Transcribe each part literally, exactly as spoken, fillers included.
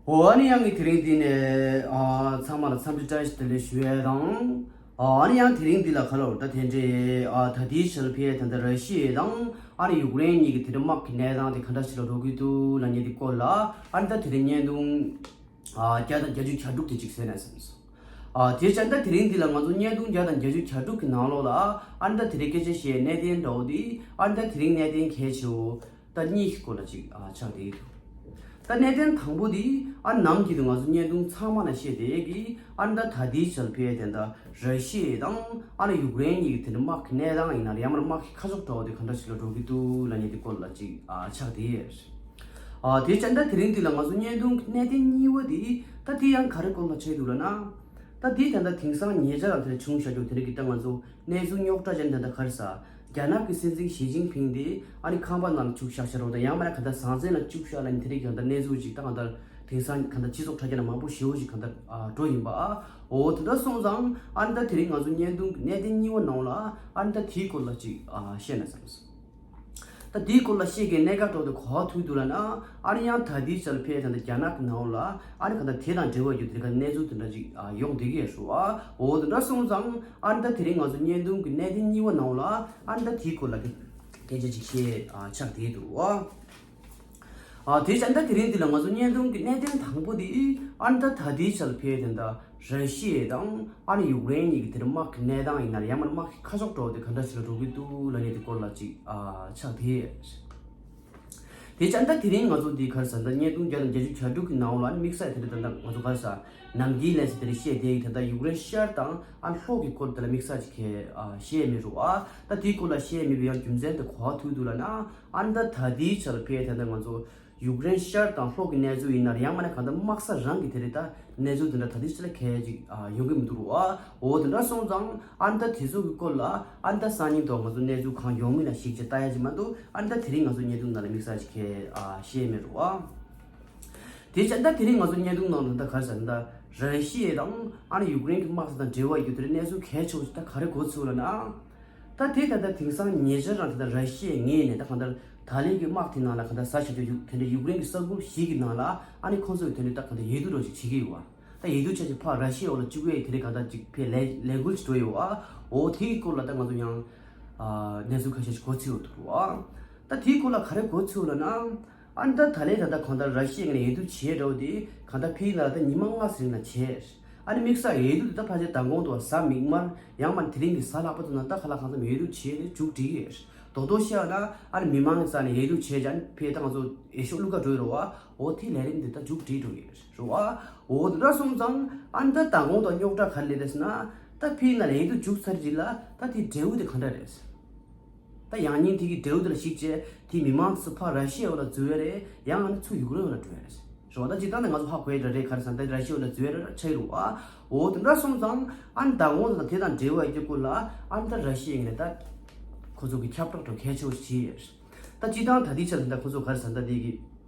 འོ་ཨ་ནི་ཡང་གི་དེ་རིང་འདི་ནས་ཨ་ཚང་མ་ལ་འཚམས་འདྲི་བཀྲ་ཤིས་བདེ་ལེགས་ཞུ་ཡས་དང་། ཨ་ཨ་ནི་ཡང་དེ་རིང་འདི་ལ་ཁ་ལོར་ད་དེ་འདྲའི་ཨ་ད་ལྟའི་ཆར་ཕེ་ད་ལྟ་ར་ཤི་ཡ་དང་ཨ་ནི་ཡུཀ་རེན་གཉིས་ཀྱི་དེ་འདྲ་དམག་གི་གནས་སྟངས་དེ་ག་འདྲ་ཞིག་ལ་འགྲོ་གི་འདུག་ལབ་མཁན་དེ་སྐོར་ལ་ཨ་ནི་ད་དེ་རིང་བརྙན་ཐུང་ཨ་བརྒྱ་དང་བརྒྱད་ཅུ་གྱ་དྲུག་དེ་ཅིག་གསན་ན་བསམ་སོང་། ཨ་དེ་བྱས་ད་དེ་རིང་འདི་ལ་ང་ཚོ་བརྙན་ཐུང་བརྒྱ་དང་བརྒྱད་ཅུ་གྱ་དྲུག་གི་ནང་ལོགས་ལ་ཨ་ནི་ད་དེ་རིང་སྐད་ཆ་བཤད་གནད་དོན་འདྲ་བོ་དེ་ཨ་ནི་ད་དེ་རིང་གནད་དོན་གལ་ཆེ་བོ། ད་གཉིས་ཀྱི་སྐོར་ལ་ཅིག་ཨ་ཆགས་བསྡད་ཡོད། ད་གནད་དོན་དང་པོ་དེ་ཨ་ནམ་གྱི་དུ་ང་ཚོ་བརྙན་ཐུང་ཚང་མ་ན་བཤད་བསྡད་ཀྱི་ཨ་ནི་ད་ད་ལྟའི་ཆར་ཕེ་དེ་འདྲ་ར་ཤི་ཡ་དང་ཨ་ནི་ཡུཀ་རེན་གཉིས་ཀྱི་དེ་འདྲ་དམག་གི་གནས་སྟངས་ཡིན་ན་ཡང་མར་དམག་གི་ཁ་ཕྱོགས་འདྲ་བོ་དེ་ག་འདྲ་ཞིག་ལ་འགྲོ་གི་འདུག་ལབ་མཁན་དེ་སྐོར་ལ་ཅིག་ཨ་ཆགས་བསྡད་ཡོད། ཨ་དེ་བྱས་ད་དེ་རིང་འདི་ལ་ང་ཚོ་བརྙན་ཐུང་གི་གནད་དོན་གཉིས་པ་དེ་ད་དེ་ཡང་ག་རེ་སྐོར་ལ་ཆགས་འདུག་ལབ་ན། ད་དེ་ད་ལྟ་དེང་སང་ཉེ་ཆར་རང་དེ་འདྲ་བྱུང་བཞག་རྒྱུ་དེ་འདྲ་གི་ད་ང་ཚོ་གནས་ཚུལ་རྙོག་དྲ་ཅན་ད་ལྟ་ག་རེ་ཟ། རྒྱ་ནག་གི་སྲིད་འཛིན་ཞི་ཅིན་ཕིང་དེ་ཨ་ནི་ཁང་པ་ནང་ལ་བཅུག་བཞག་བཞག་རོགས་དང་ཡང་མིན་ན་ག་ད་ཟང་ཟིང་ལ་བཅུག་བཞག་ལབ་ནི་དེ་རིགས་ཀྱང་ད་གནས་ཚུལ་ཅིག་ད་གང་ལྟར་དེང་སང་ག་ད་སྤྱི་ཚོགས་དྲ་རྒྱ་ནང་མང་པོ་ཞེ་པོ་ཅིག་ག་ད་འགྲོ་ཡིན་པ། འོ་དེ་འདྲ་སོང་ཙང་ཨ་ནི་ད་དེ་རིང་ང་ཚོ་བརྙན་ཐུང་གི་གནད་དོན་གཉིས་པ་ནང་ལ་ཨ་ནི་ད་དེའི་སྐོར་ལ་ཅིག་བཤད་ན་བསམ་སོང་། ད་དེའི་སྐོར་ལ་བཤད་མཁན་གནད་འགག་འདྲ་བོ་དེ་ག་པར་ཐུག་འདུག་ལབ་ན། ཨ་ནི་ཡང་ད་ལྟའི་ཆར་ཕེ་ད་ལྟ་རྒྱ་ནག་གི་ནང་ལ་ཨ་ནི་ག་ད་དེ་དང་འབྲེལ་བ་ཡོད་དེ་ག་གནས་ཚུལ་དེ་འདྲ་ཅིག་ཡོང་བསྡད་ཀྱི་ཡོད་རེད་བ། འོ་དེ་འདྲ་སོང་ཙང་ཨ་ནི་ད་དེ་རིང་ང་ཚོ་བརྙན་ཐུང་གི་གནད་དོན་གཉིས་པ་ནང་ལ་ཨ་ནི་ད་དེའི་སྐོར་ལ་སྐད་ཆ་ཅིག་བཤད་ཆགས་བསྡད་འདུག་བ། ཨ་དེ་བྱས་ད་དེ་རིང་འདི་ལ་ང་ཚོ་བརྙན་ཐུང་གི་གནད་དོན་དང་པོ་དེ་ཨ་ནི་ད་ད་ལྟའི་ཆར་ཕེ་དེ་འདྲ་ར་ཤི་ཡ་དང་ཨ་ནི་ཡུཀ་རེན་གཉིས་ཀྱི་དེར་དམག་གི་གནས་སྟངས་ཡིན་ན་ཡང་མིན་ན་དམག་གི་ཁ་ཕྱོགས་འདྲ་བོ་དེ་ག་འདྲ་ཞིག་ལ་འགྲོ་གི་འདུག་ལབ་མཁན་དེ་སྐོར་ལ་ཅིག་ཨ་ཆགས་བསྡད་ཡོད། དེ་བྱས་ད་དེ་རིང་ང་ཚོ་འདི་ག་རེ་ཟ་ད་བརྙན་ཐུང་བརྒྱ་དང་བརྒྱད་ཅུ་གྱ་དྲུག་གི་ནང་ལ་ཨ་ནི་དམིགས་བསལ་དེ་འདྲ་ད་ལྟ་ང་ཚོ་ག་རེ་ཟ་ནམ་རྒྱུན་ལས་ཟེར་དེ་རིགས་བཤད་བསྡད་ཡོད། ད་ལྟ་ཡུཀ་རེན་ཤར་དང་ཨ་ནི་ལྷོ་གི་སྐོར་དེ་ལ་དམིགས་བསལ་ཅིག་གི་ཨ་བཤད་མི་རུང་ཨ། ད་དེའི་སྐོར་ལ་བཤད་མི་བའི་ཡང་རྒྱུ་མཚན་དེ་ག་པར་ཐུག་འདུག་ལབ་ན། ཨ་ནི་ད་ད་ལྟའི་ཆར་ཕེ་ད་ལྟ་ང་ཚོ་ཡུཀ་རེན་ཤར་དང་ལྷོ་གི་གནས་ཚུལ་ཡིན་ན་ཡང་མིན་ན་གང་ལྟར་དམག་ས་རང་གི་དེ་རེད། ད་གནས་ཚུལ་དེ་འདྲ་ད་ལྟའི་ཆར་ལ་གལ་ཅིག་ཨ་ཡོང་གི་མི་འདུག་རུ་ཨ། འོ་དེ་འདྲ་སོང་ཙང་ཨ་ནི་ད་དེ་ཚོ་གི་སྐོར་ལ་ཨ་ནི་ད་སང་ཉིན་ཐོག་ང་ཚོ་གནས་ཚུལ་གང་ཡོང་མིན་ལ་ཞིག་ཅིག་ལྟ་ཡ་ཅིག་མ་གཏོགས་ཨ་ནི་ད་དེ་རིང་ང་ཚོ་བརྙན་ཐུང་ནང་ལ་དམིགས་བསལ་ཅིག་གི་ཨ་བཤད་མེད་རུ་ཨ། དེ་བྱས་ད་དེ་རིང་ང་ཚོ་བརྙན་ཐུང་ནང་ལ་ད་ག་རེ་ཟ་ད་ར་ཤི་ཡ་དང་ཨ་ནི་ཡུཀ་རེན་གི་དམག་ས་དང་འབྲེལ་བ་ཡོད་དེ་རེད། གནས་ཚུལ་གལ་ཆེ་བོ་ཅིག་ད་ག་རེ་གོ་ཚུལ་ལབ་ན། ད་དེ་ད་ལྟ་དེང་སང་ཉེ་ཆར་རང་དེ་ད་ར་ཤི་ཡའི་ངོས་ནས་ད་གང་ལྟར་ད་ལན་གྱི་དམག་དེ་ནང་ལ་གང་ལྟར་ཟ་བྱ་རྒྱུ་དེ་འདྲ་ཡུཀ་རེན་གྱི་ས་ཁུལ་ཞིག་གི་ནང་ལ་ཨ་ནི་ཁོང་ཚོ་གི་དེ་འདྲ་ད་གང་ལྟར་འོས་བསྡུ་འདྲ་ཞིག་བྱེད་ཀྱི་ཡོད་པ། ད་འོས་བསྡུ་བྱས་ཅིག་ཕར་ར་ཤི་ཡའི་འོག་ལ་བཅུག་ཡས་དེ་འདྲ་གང་ལྟར་ཅིག་ཕེ་ལས་ལས་འགུལ་ཞིག་འགྲོ་ཡོད་པ། འོ་དེ་གི་སྐོར་ལ་ད་ང་ཚོ་ཡང་ཨ་གནས་ཚུལ་ཁ་ཤས་ཤིག་གོ་ཚུལ་ཡོད་འདུག་པ། ད་དེའི་སྐོར་ལ་ག་རེ་གོ་ཚུལ་ལབ་ན། ཨ་ནི་ད་ད་ལན་ད་ལྟ་གང་ལྟར་ར་ཤི་ཡའི་ངོས་ནས་འོས་བསྡུ་བྱས་འདྲ་བོ་དེ་གང་ལྟར་ཕེ་ཡིན་ན་ད་ཉི་མ་ལྔ་ཙམ་ལ་བྱས། ཨ་ནི་དམིགས་བསལ་འོས་བསྡུ་དེ་ད་ཕལ་ཆེར་མདང་དགོང་དུ་གཟའ་མིག་དམར་ཡང་མིན་ན་དེ་རིང་གི་གཟའ་ལྷག་པ་དེ་ནང་ད་ག་ལ་གང་འཚམ་འོས་བསྡུ་བྱས་ཏེ་མཇུག་སྒྲིལ་གྱི་རེད། རྡོག་རྡོག་བཤད་ན་ཨ་ནི་མི་མང་གི་རྩ་ནས་འོས་བསྡུ་བྱས་ཀྱང་ཕེ་ད་ང་ཚོ་འོས་ཤོག་བླུག་ག་འགྲོ་ཡི་རེད་བ། འོ་དེ་ལས་རིམ་དེ་ད་མཇུག་སྒྲིལ་འགྲོ་གི་རེད་བ། འོ་དེ་འདྲ་སོང་ཙང་ཨ་ནི་ད་མདང་དགོང་དུ་རྙོག་དྲ་ག་རེ་སླེབས་རེད་ཟེར་ན། ད་ཕེ་ཡིན་ན་འོས་བསྡུ་མཇུག་ཚར་རྗེས་ལ་ད་དེའི་འབྲས་བུ་དེ་ག་འདྲ་རེད། ད་ཡང་སྙིང་དེ་གི་འབྲས་བུ་དེ་ལ་གཞིགས་བྱས་དེ་མི་མང་ཚོ་ཕར་ར་ཤི་ཡའི་འོག་ལ་འཛུལ་ཡ་རེད། ཡང་ཨ་ནི་ཚུར་ཡུཀ་རེན་འོག་ལ་འགྲོ་ཡ་རེད། རེད་བ། ད་སྤྱིར་བཏང་ནས་ང་ཚོ་ཧ་གོ་ཡ་འདྲ་རེད། ག་རེ་ཟེར་ན་ད་ར་ཤི་ཡའི་འོག་ལ་འཛུལ་ཡ་རེད་ཆགས་ཀྱི་རེད་བ། འོ་དེ་འདྲ་སོང་ཙང་ཨ་ནི་མདང་དགོང་ད་དེ་དང་འབྲེལ་བ་ཡོད་རྒྱུ་སྐོར་ལ་ཨ་ནི་ད་ར་ཤི་ཡའི་ངོས་ནས་ད་ཁོ་ཚོ་གི་ཁྱབ་བསྒྲགས་འདྲ་གལ་ཆེ་བོ་ཞིག་བྱས་ཡོད་རེད། ད་སྤྱིར་བཏང་ད་ལྟའི་ཆར་ད་ཁོ་ཚོ་ག་རེ་ཟེར་ན་ད་དེ་གི་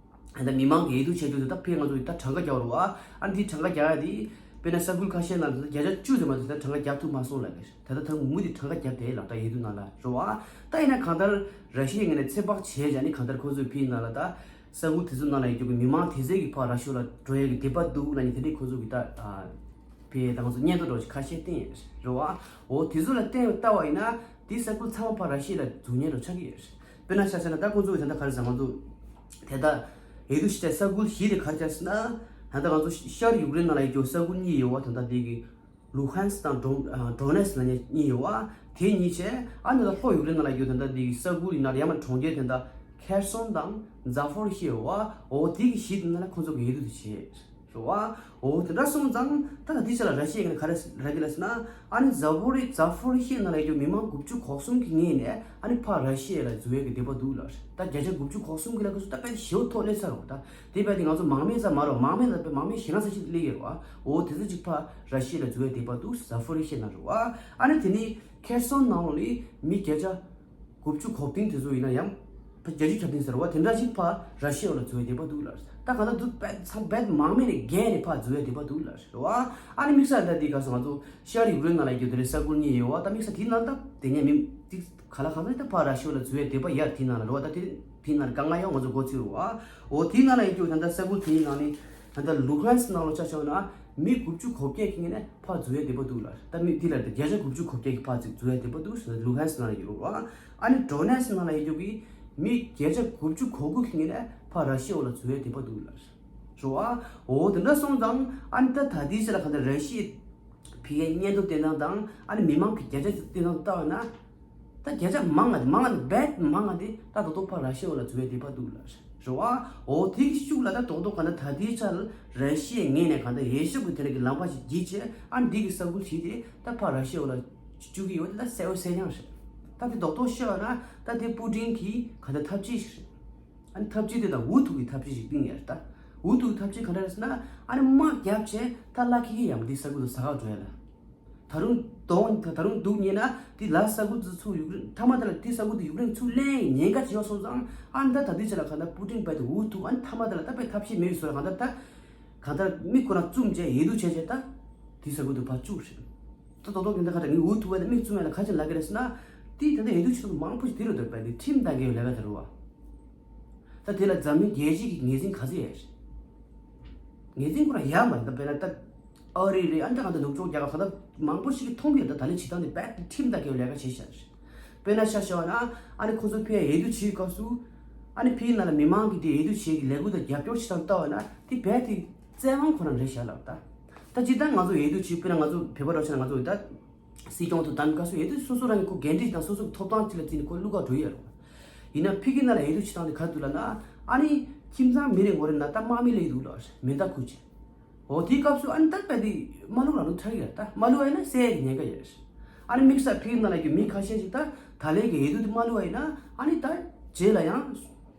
ད་མི་མང་གི་འོས་བསྡུ་བྱས་དུས་ད་ཕེ་ང་ཚོ་ད་གྲངས་ཀ་རྒྱག་རུང་ཨ་ནི་དེ་གྲངས་ཀ་རྒྱག་ཡ་དེ་དཔེར་ན་ས་ཁུལ་ཁ་ཤས་ནང་ད་བརྒྱ་ཆ་བཅུ་ཙམ་མ་གཏོགས་ད་གྲངས་ཀ་རྒྱག་ཐུབ་མ་སོང་ལབ་ཀྱི་རེད། ད་ལྟ་ད་མུ་མཐུད་གྲངས་ཀ་རྒྱབ་བསྡད་ལབ་ད་འོས་བསྡུ་ནང་ལ་རེད་བ། ད་ཡིན་ན་གང་ལྟར་ར་ཤི་ཡའི་ངོས་ནས་ཚོད་དཔག་བྱས་ཀྱང་ནི་གང་ལྟར་ཁོ་ཚོའི་ཕེ་ནང་ལ་ད་ས་ཁུལ་དེ་ཚོ་ནང་ལ་ཡོད་རྒྱུ་གི་མི་མང་དེ་ཚོའི་གི་ཕར་ར་ཤི་ཡ་ལ་འགྲོ་ཡ་གི་འདོད་པ་འདུག་ལབ་ནི་དེ་འདྲའི་ཁོ་ཚོ་གི་ད་ཕེ་ད་ང་ཚོ་སྙན་ཐོ་འདྲ་ཞིག་ཁ་ཤས་བསྟན་ཡོད་རེད་བ། འོ་དེ་ཚོ་ལ་བལྟས་ལྟ་བ་ཡིན་ན་དེ་ས་ཁུལ་ཚང་མ་ཕར་ར་ཤི་ཡ་ལ་འཛུལ་ཉེན་འདྲ་ཆགས་ཀྱི་ཡོད་རེད། དཔེར་ན་ཆ་བཞག་ན་ད་ཁོ་ཚོ་གི་ད་ལྟ་ག་རེ་ཟེར་ང་ཚོ་དེ་ད་འོས་བསྡུ་ཞིག་བྱས་ས་ཁུལ་བཞི་དེ་ག་རེ་བྱས་ཟེར་ན། ད་ལྟ་ང་ཚོ་ཤར་ཡུཀ་རེན་ནང་ལ་ཡོད་རྒྱུ་ས་ཁུལ་གཉིས་ཡོད་བ། ད་ལྟ་དེ་གི་ལུ་ཧན་སི་དང་ཌོ་ཌོ་ནེ་སི་ལབ་མཁན་གཉིས་ཡོད་བ། དེ་གཉིས་བྱས་ཨ་ནི་ད་ལྷོ་ཡུཀ་རེན་ནང་ལ་ཡོད་ད་ལྟ་འདི་གི་ས་ཁུལ་ཡིན་ན་ཡང་མིན་གྲོང་ཁྱེར་དེ་འདྲ་ཁེར་སོན་དང་ཛ་ཕོ་རི་ཤི་ཡོད་བ། འོ་དེ་གི་གཞི་དེ་ནང་ལ་ཁོང་ཚོ་གི་འོས་བསྡུ་དེ་བྱས་རེད་བ། འོ་དེ་འདྲ་སོང་ཙང་ད་ད་འདི་ཆ་ལ་ར་ཤི་ཡའི་ངོས་ནས་ག་རེ་རག་གི་ལབ་ཟེར་ན། ཨ་ནི་ཛ་ཕོ་རི་ཛ་ཕོ་རི་ཤི་ནང་ལ་ཡོད་རྒྱུ་མི་མང་དགུ་བཅུ་གོ་གསུམ་གི་ངོས་ནས་ཨ་ནི་ཕར་ར་ཤི་ཡ་ལ་འཛུལ་ཡས་ཀྱི་འདོད་པ་འདུག་ལབ་རེད། ད་བརྒྱ་ཆ་དགུ་བཅུ་གོ་གསུམ་གི་ལ་ཁོ་ཚོ་ད་དཔེ་ཞེ་པོ་ཐོག་སླེབས་ཚར་རེད་བ། ད་དེ་བས་དེ་ང་ཚོ་མང་མོས་ཙམ་མ་རེད་བ། མང་མོས་ལ་དཔེ་མང་མོས་ཞེ་དྲག་ས་ཞིག་སླེབས་ཡོད་རེད་བ། འོ་དེ་ཚོ་ཅིག་ཕར་ར་ཤི་ཡ་ལ་འཛུལ་ཡ་འདོད་པ་འདུག་ཟ་ཧྥོ་རི་ཤི་ན་རེད་བ། ཨ་ནི་དེ་ནི་ཁེར་སོན་ནང་ལོགས་ནི་མི་བརྒྱ་ཆ་དགུ་བཅུ་གོ་བདུན་དེ་ཚོ་ཡིན་ན་ཡང་ཕ་བརྒྱད་ཅུ་གྱ་བདུན་ཟེར་བ་དེ་འདྲ་ཞིག་ཕར་ར་ཤི་ཡ་ལ་འཛུལ་ཡ་འདོད་པ་འདུག་ལབ། ད་གང་ལྟར་འདུག་བེད་ཚང་བེད་མང་མོས་ནས་བརྒལ་ནས་ཕར་འཛུལ་ཡ་འདོད་པ་འདུག་ལབ་རེད་བ། ཨ་ནི་དམིགས་བསལ་ད་འདི་ག་སོང་ང་ཚོ་ཤར་ཡུཀ་རེན་ནང་ལ་ཡོད་རྒྱུ་དེ་རེད། ས་ཁུལ་གཉིས་ཡོད་བ། ད་དམིགས་བསལ་དེའི་ནང་ད་དེ་ནས་མི་ཏིག་ག་ལ་གང་ལྟར་ད་ཕར་ར་ཤི་ཡ་ལ་འཛུལ་ཡ་འདོད་པ་ཡར་དེའི་ནང་ལ་རེད་བ། ད་དེ་དེའི་ནང་ལ་དཀའ་ངལ་ཡོང་ང་ཚོ་མགོ་ཚོས་རེད་བ། འོ་དེའི་ནང་ལ་ཡོད་རྒྱུ་ད་ད་ས་ཁུལ་དེའི་ནང་ནས། ད་ལྟ་ལུ་ཧན་སི་ནང་ལ་ཆ་བཞག་ན་མི་དགུ་བཅུ་གོ་བརྒྱད་ཀྱི་ངོས་ནས་ཕར་འཛུལ་ཡ་དེ་པ་འདུག་ལ། ད་མི་དེ་ལ་ད་བརྒྱ་ཆ་དགུ་བཅུ་གོ་བརྒྱད་ཀྱི་ཕར་ཅིག་འཛུལ་ཡ་དེ་པ་འདུག་ལུ་ཧན་སི་ནང་ལ་ཡོད་རོགས། ཨ་ནི་ཌོ་ནེ་སི་ནང་ལ་ཡོད་རྒྱུ་གི་མི་བརྒྱ་ཆ་དགུ་བཅུ་གོ་དགུ་གི་ངོས་ནས་ཕར་ར་ཤི་ཡ་འོག་ལ་འཛུལ་ཡ་དེ་པ་འདུག་ལ། རོ་ཨ། འོ་དེ་འདྲ་སོང་ཙང་ཨ་ནི་ད་ད་ལྟའི་ཆ་ལ་གང་ལྟར་ར་ཤི་ཡའི་ཕི་ཡའི་སྙན་ཐོ་བསྟན་སྟངས་དང་ཨ་ནི་མི་མང་གི་བརྒྱ་ཆ་བསྟན་སྟངས་ལྟ་བ་ན། ད་བརྒྱ་ཆ་མང་ང་མང་ང་བེད་མང་ང་དེ་ད་རྡོག་རྡོག་ཕར་ར་ཤི་ཡ་འོག་ལ་འཛུལ་བའི་དེ་པ་འདུག་ལ། རོ་ཨ། འོ་དེ་གི་ཤུགས་ལ་ད་རྡོག་རྡོག་གང་ལྟར་ད་ལྟའི་ཆ་ལ་ར་ཤི་ཡའི་ངོས་ནས་གང་ལྟར་འོས་ཤོག་གི་དེ་རིགས་ཀྱི་ལམ་ཁ་ཞིག་བརྒྱུད་བྱས་ཨ་ནི་འདི་གི་ས་ཁུལ་ཞིག་དེ་ད་ཕར་ར་ཤི་ཡ་འོག་ལ་བཅུག་གི་ཡོད་དེ་ད་གསལ་པོ་གསལ་རྐྱང་རེད། ད་དེ་རྡོག་རྡོག་ཤོད་ན་ད་དེ་པུ་ཏིན་གྱི་གང་ལྟར་ཐབས་ཇུས་ཤིག་རེད། ཨ་ནི་ཐབས་ཇུས་དེ་དང་འུ་ཐུག་གི་ཐབས་ཇུས་ཤིག་བཏིང་ཡ་རེད་ད། འུ་ཐུག་གི་ཐབས་ཇུས་ག་འདྲ་རེད་ཟེར་ན། ཨ་ནི་དམག་བརྒྱབ་བྱས་ད་ལ་ཁེ་ཁེ་ཡང་འདི་ས་ཁུལ་དུ་ཟ་ཁག་འགྲོ་ཡ་ལ། ད་རུང་དོང་ད་རུང་སྡུག་ཉེ་ན་དེ་ལ་ས་ཁུལ་དུ་ཚུར་ཡུཀ་རེན་མཐའ་མ་དེ་ལ་དེ་ས་ཁུལ་དུ་ཡུཀ་རེན་ཚུར་ལེན་ཉེན་ཁ་ཅིག་ཡོད་སོང་ཙང་ཨ་ནི་ད་ད་དུས་ཆ་ལ་ག་ད་པུ་ཏིན་བས་དེ་འུ་ཐུག་ཨ་ནི་མཐའ་མ་དེ་ལ་ད་བས་ཐབས་ཤེས་མེད་བཟོ་ལ་ག་ད་ད་ག་ད་མི་ཁོ་རང་བཙུམ་བྱས་ཡེ་དུ་བྱས་བྱས་ད་དེ་ས་ཁུལ་དུ་ཕར་བཅུག་རེད། ད་དོ་དོ་གི་འདི་ཁ་ད་ངས་འུ་ཐུག་བས་ད་མི་བཙུམ་ཡ་ལ་ག་ཅིག་ལ་གི་རེད་ཟེར་ན། དེ་ད་ད་ཡེ་དུ་བྱས་མང་པོ་ཞིག་དེ་རུ་འདོད་པས་དེ་ཁྲིམས་ལྟ་གི་ཡོད་ལས་ཀ་དེ་རུ་བ། ད་དེ་ལ་འཛམ་གླིང་རྒྱལ་སྤྱི་གི་ངོས་འཛིན་ག་ཚོད་ཡོད་རེད། ངོས་འཛིན་ཁོ་རང་ཡག་མ་རེད། ད་དཔེར་ན་ད་ཨ་རི་རེད། ཨ་ནི་ད་གང་ལྟར་ནུབ་ཕྱོགས་རྒྱལ་ཁབ་གང་ལྟར་མང་པོ་ཞིག་གིས་མཐོང་གི་ཡོད། ད་ད་ལན་བྱེད་སྟངས་དེ་རྦད་དེ་ཁྲིམས་ལྟ་གི་ཡོད་ལས་ཀ་བྱེད་བཞག་རེད། དཔེར་ན་ཆ་བཞག་ན་ཨ་ནི་ཁོ་ཚོ་ཕར་ཡེ་དུ་བྱེད་སྐབས་སུ་ཨ་ནི་ཕར་ནང་ལ་མི་མང་གིས་དེ་ཡེ་དུ་བྱེད་ཀྱི་ལས་འགུལ་དང་རྒྱབ་སྐྱོར་བྱེད་སྟངས་ལྟ་བ་ན་དེ་རྦད་དེ་བཙན་དབང་ཁོ་རང་རེད་བཞག་ལབ་ད། ད་ཅི་ད་ང་ཚོ་ཡེ་དུ་བྱེད་དཔེར་ན་ང་ཚོ་བོད་པ་རོགས་བྱས་ན་ང་ཚོ་ད། སྲིད་སྐྱོང་དུ་བདམས་སྐབས་སུ་ཡེ་དུ་སོ་སོ་རང་གི་ཁོ་འགན་འཁྲི་དང་སོ་སོ་གི་ཐོབ་ཐང་ཅིག་ལ་བརྩིས་ནས་ཁོ་བླུག་ག་འགྲོ་ཡི་ཡོད་རེད། ཡིན་ན་ཕ་གི་ནང་ལ་ཡེ་དུ་བྱེད་སྟངས་དེ་ག་འདུག་ལབ་ན། ཨ་ནི་ཁྱིམ་ཚང་མི་རེ་ངོ་རེ་ན་ད་དམག་མི་སླེབས་འདུག་ལབ་མེ་མདའ་ཁུར་བྱས། འོ་དེའི་སྐབས་སུ་ཨ་ནི་ད་རྦད་དེ་མ་བླུག་རང་བླུག་ཚར་གི་རེད། ད་མ་བླུག་ཨ་ཡིན་ན་བསད་ཡ་གི་ཉེན་ཁ་ཡོད་རེད། ཨ་ནི་དམིགས་བསལ་ཕ་གི་ནང་ལ་གི་མི་ཁ་ཤས་ཤིག་ད་ད་ལན་གི་ཡེ་དུ་དེ་མ་བླུག་ཨ་ཡིན་ན་ཨ་ནི་ད་རྗེས་ལ་ཡང་།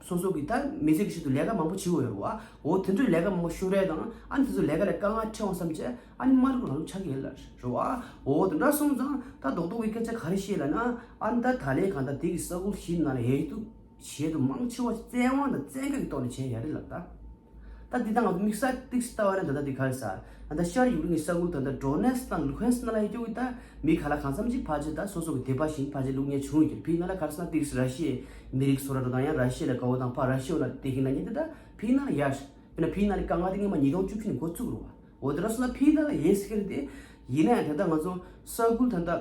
སོ་སོ་གི་ད་མི་ཚེ་གི་ཆེད་དུ་ལས་ཀ་མང་པོ་བྱེད་དགོས་ཡོད་རེད་བ། འོ་དེ་འདྲའི་ལས་ཀ་མང་པོ་ཤོར་ཡས་དང་ཨ་ནི་དེ་ཚོ་ལས་ཀ་ལ་དཀའ་ངལ་འཕྲད་འོང་བསམ་བྱས་ཨ་ནི་མ་རུག་རང་རུག་ཆགས་ཀྱི་ཡོད་ལ་རེད་བ། འོ་དེ་འདྲ་སོང་ཙང་ད་རྡོག་རྡོག་གི་སྐད་ཆ་ག་རེ་བཤད་ལབ་ན། ཨ་ནི་ད་ད་ལན་གང་ལྟར་དེ་གི་ས་ཁུལ་བཞི་ནང་ལ་ཡེ་དུ་བྱེད་དུ་མང་ཆེ་བ་བཙན་དབང་དང་བཙན་བཀའ་གི་ཐོག་ནས་བྱས་ཡ་རེད་ལབ་ད། ད་འདི་དང་དམིགས་བསལ་ཏིག་ཙམ་ལྟ་བ་ན་ད་ལྟ་འདི་ག་རེ་ཟ། ད་ལྟ་ཤར་ཡུཀ་རེན་གྱི་ས་ཁུལ་ད་ལྟ་ཌོ་ནེ་སི་དང་ལུ་ཧན་སི་ནང་ལ་ཡོད་རྒྱུ་གི་ད་མི་ག་ལ་གང་འཚམ་ཅིག་ཕལ་ཆེར་ད་སོ་སོ་གི་སྡེ་པ་བཞིན་ཕལ་ཆེར་བླུག་མཁན་བྱུང་ཡོད་ཀྱི། ཕ་གི་ནང་ལ་ག་རེ་ཟ་ན་ཏིག་ཙམ་ར་ཤི་ཡའི་མི་རིགས་ཚོ་ར་འགྲོ་དང་ཡང་ར་ཤི་ཡ་ལ་དགའ་བོ་དང་ཕར་ར་ཤི་ཡ་ལ་བསྡད་མཁན་ལ་ཉན་དེ་ད་ཕ་གི་ནང་ལ་ཡར། དཔེར་ན་ཕ་གི་ནང་ལ་དཀའ་ངལ་དེ་སྔོན་མ་ཉིས་སྟོང་བཅུ་བཞི་ནས་འགོ་བཙུགས་རེད་བ། འོ་དེ་འདྲ་སོང་ན་ཕ་གི་ནང་ལ་ཡེ་སི་ཁེ་རེད་དེ། ཡིན་ན་ཡང་ད་ལྟ་ང་ཚོ་ས་ཁུལ་ད་ལྟ་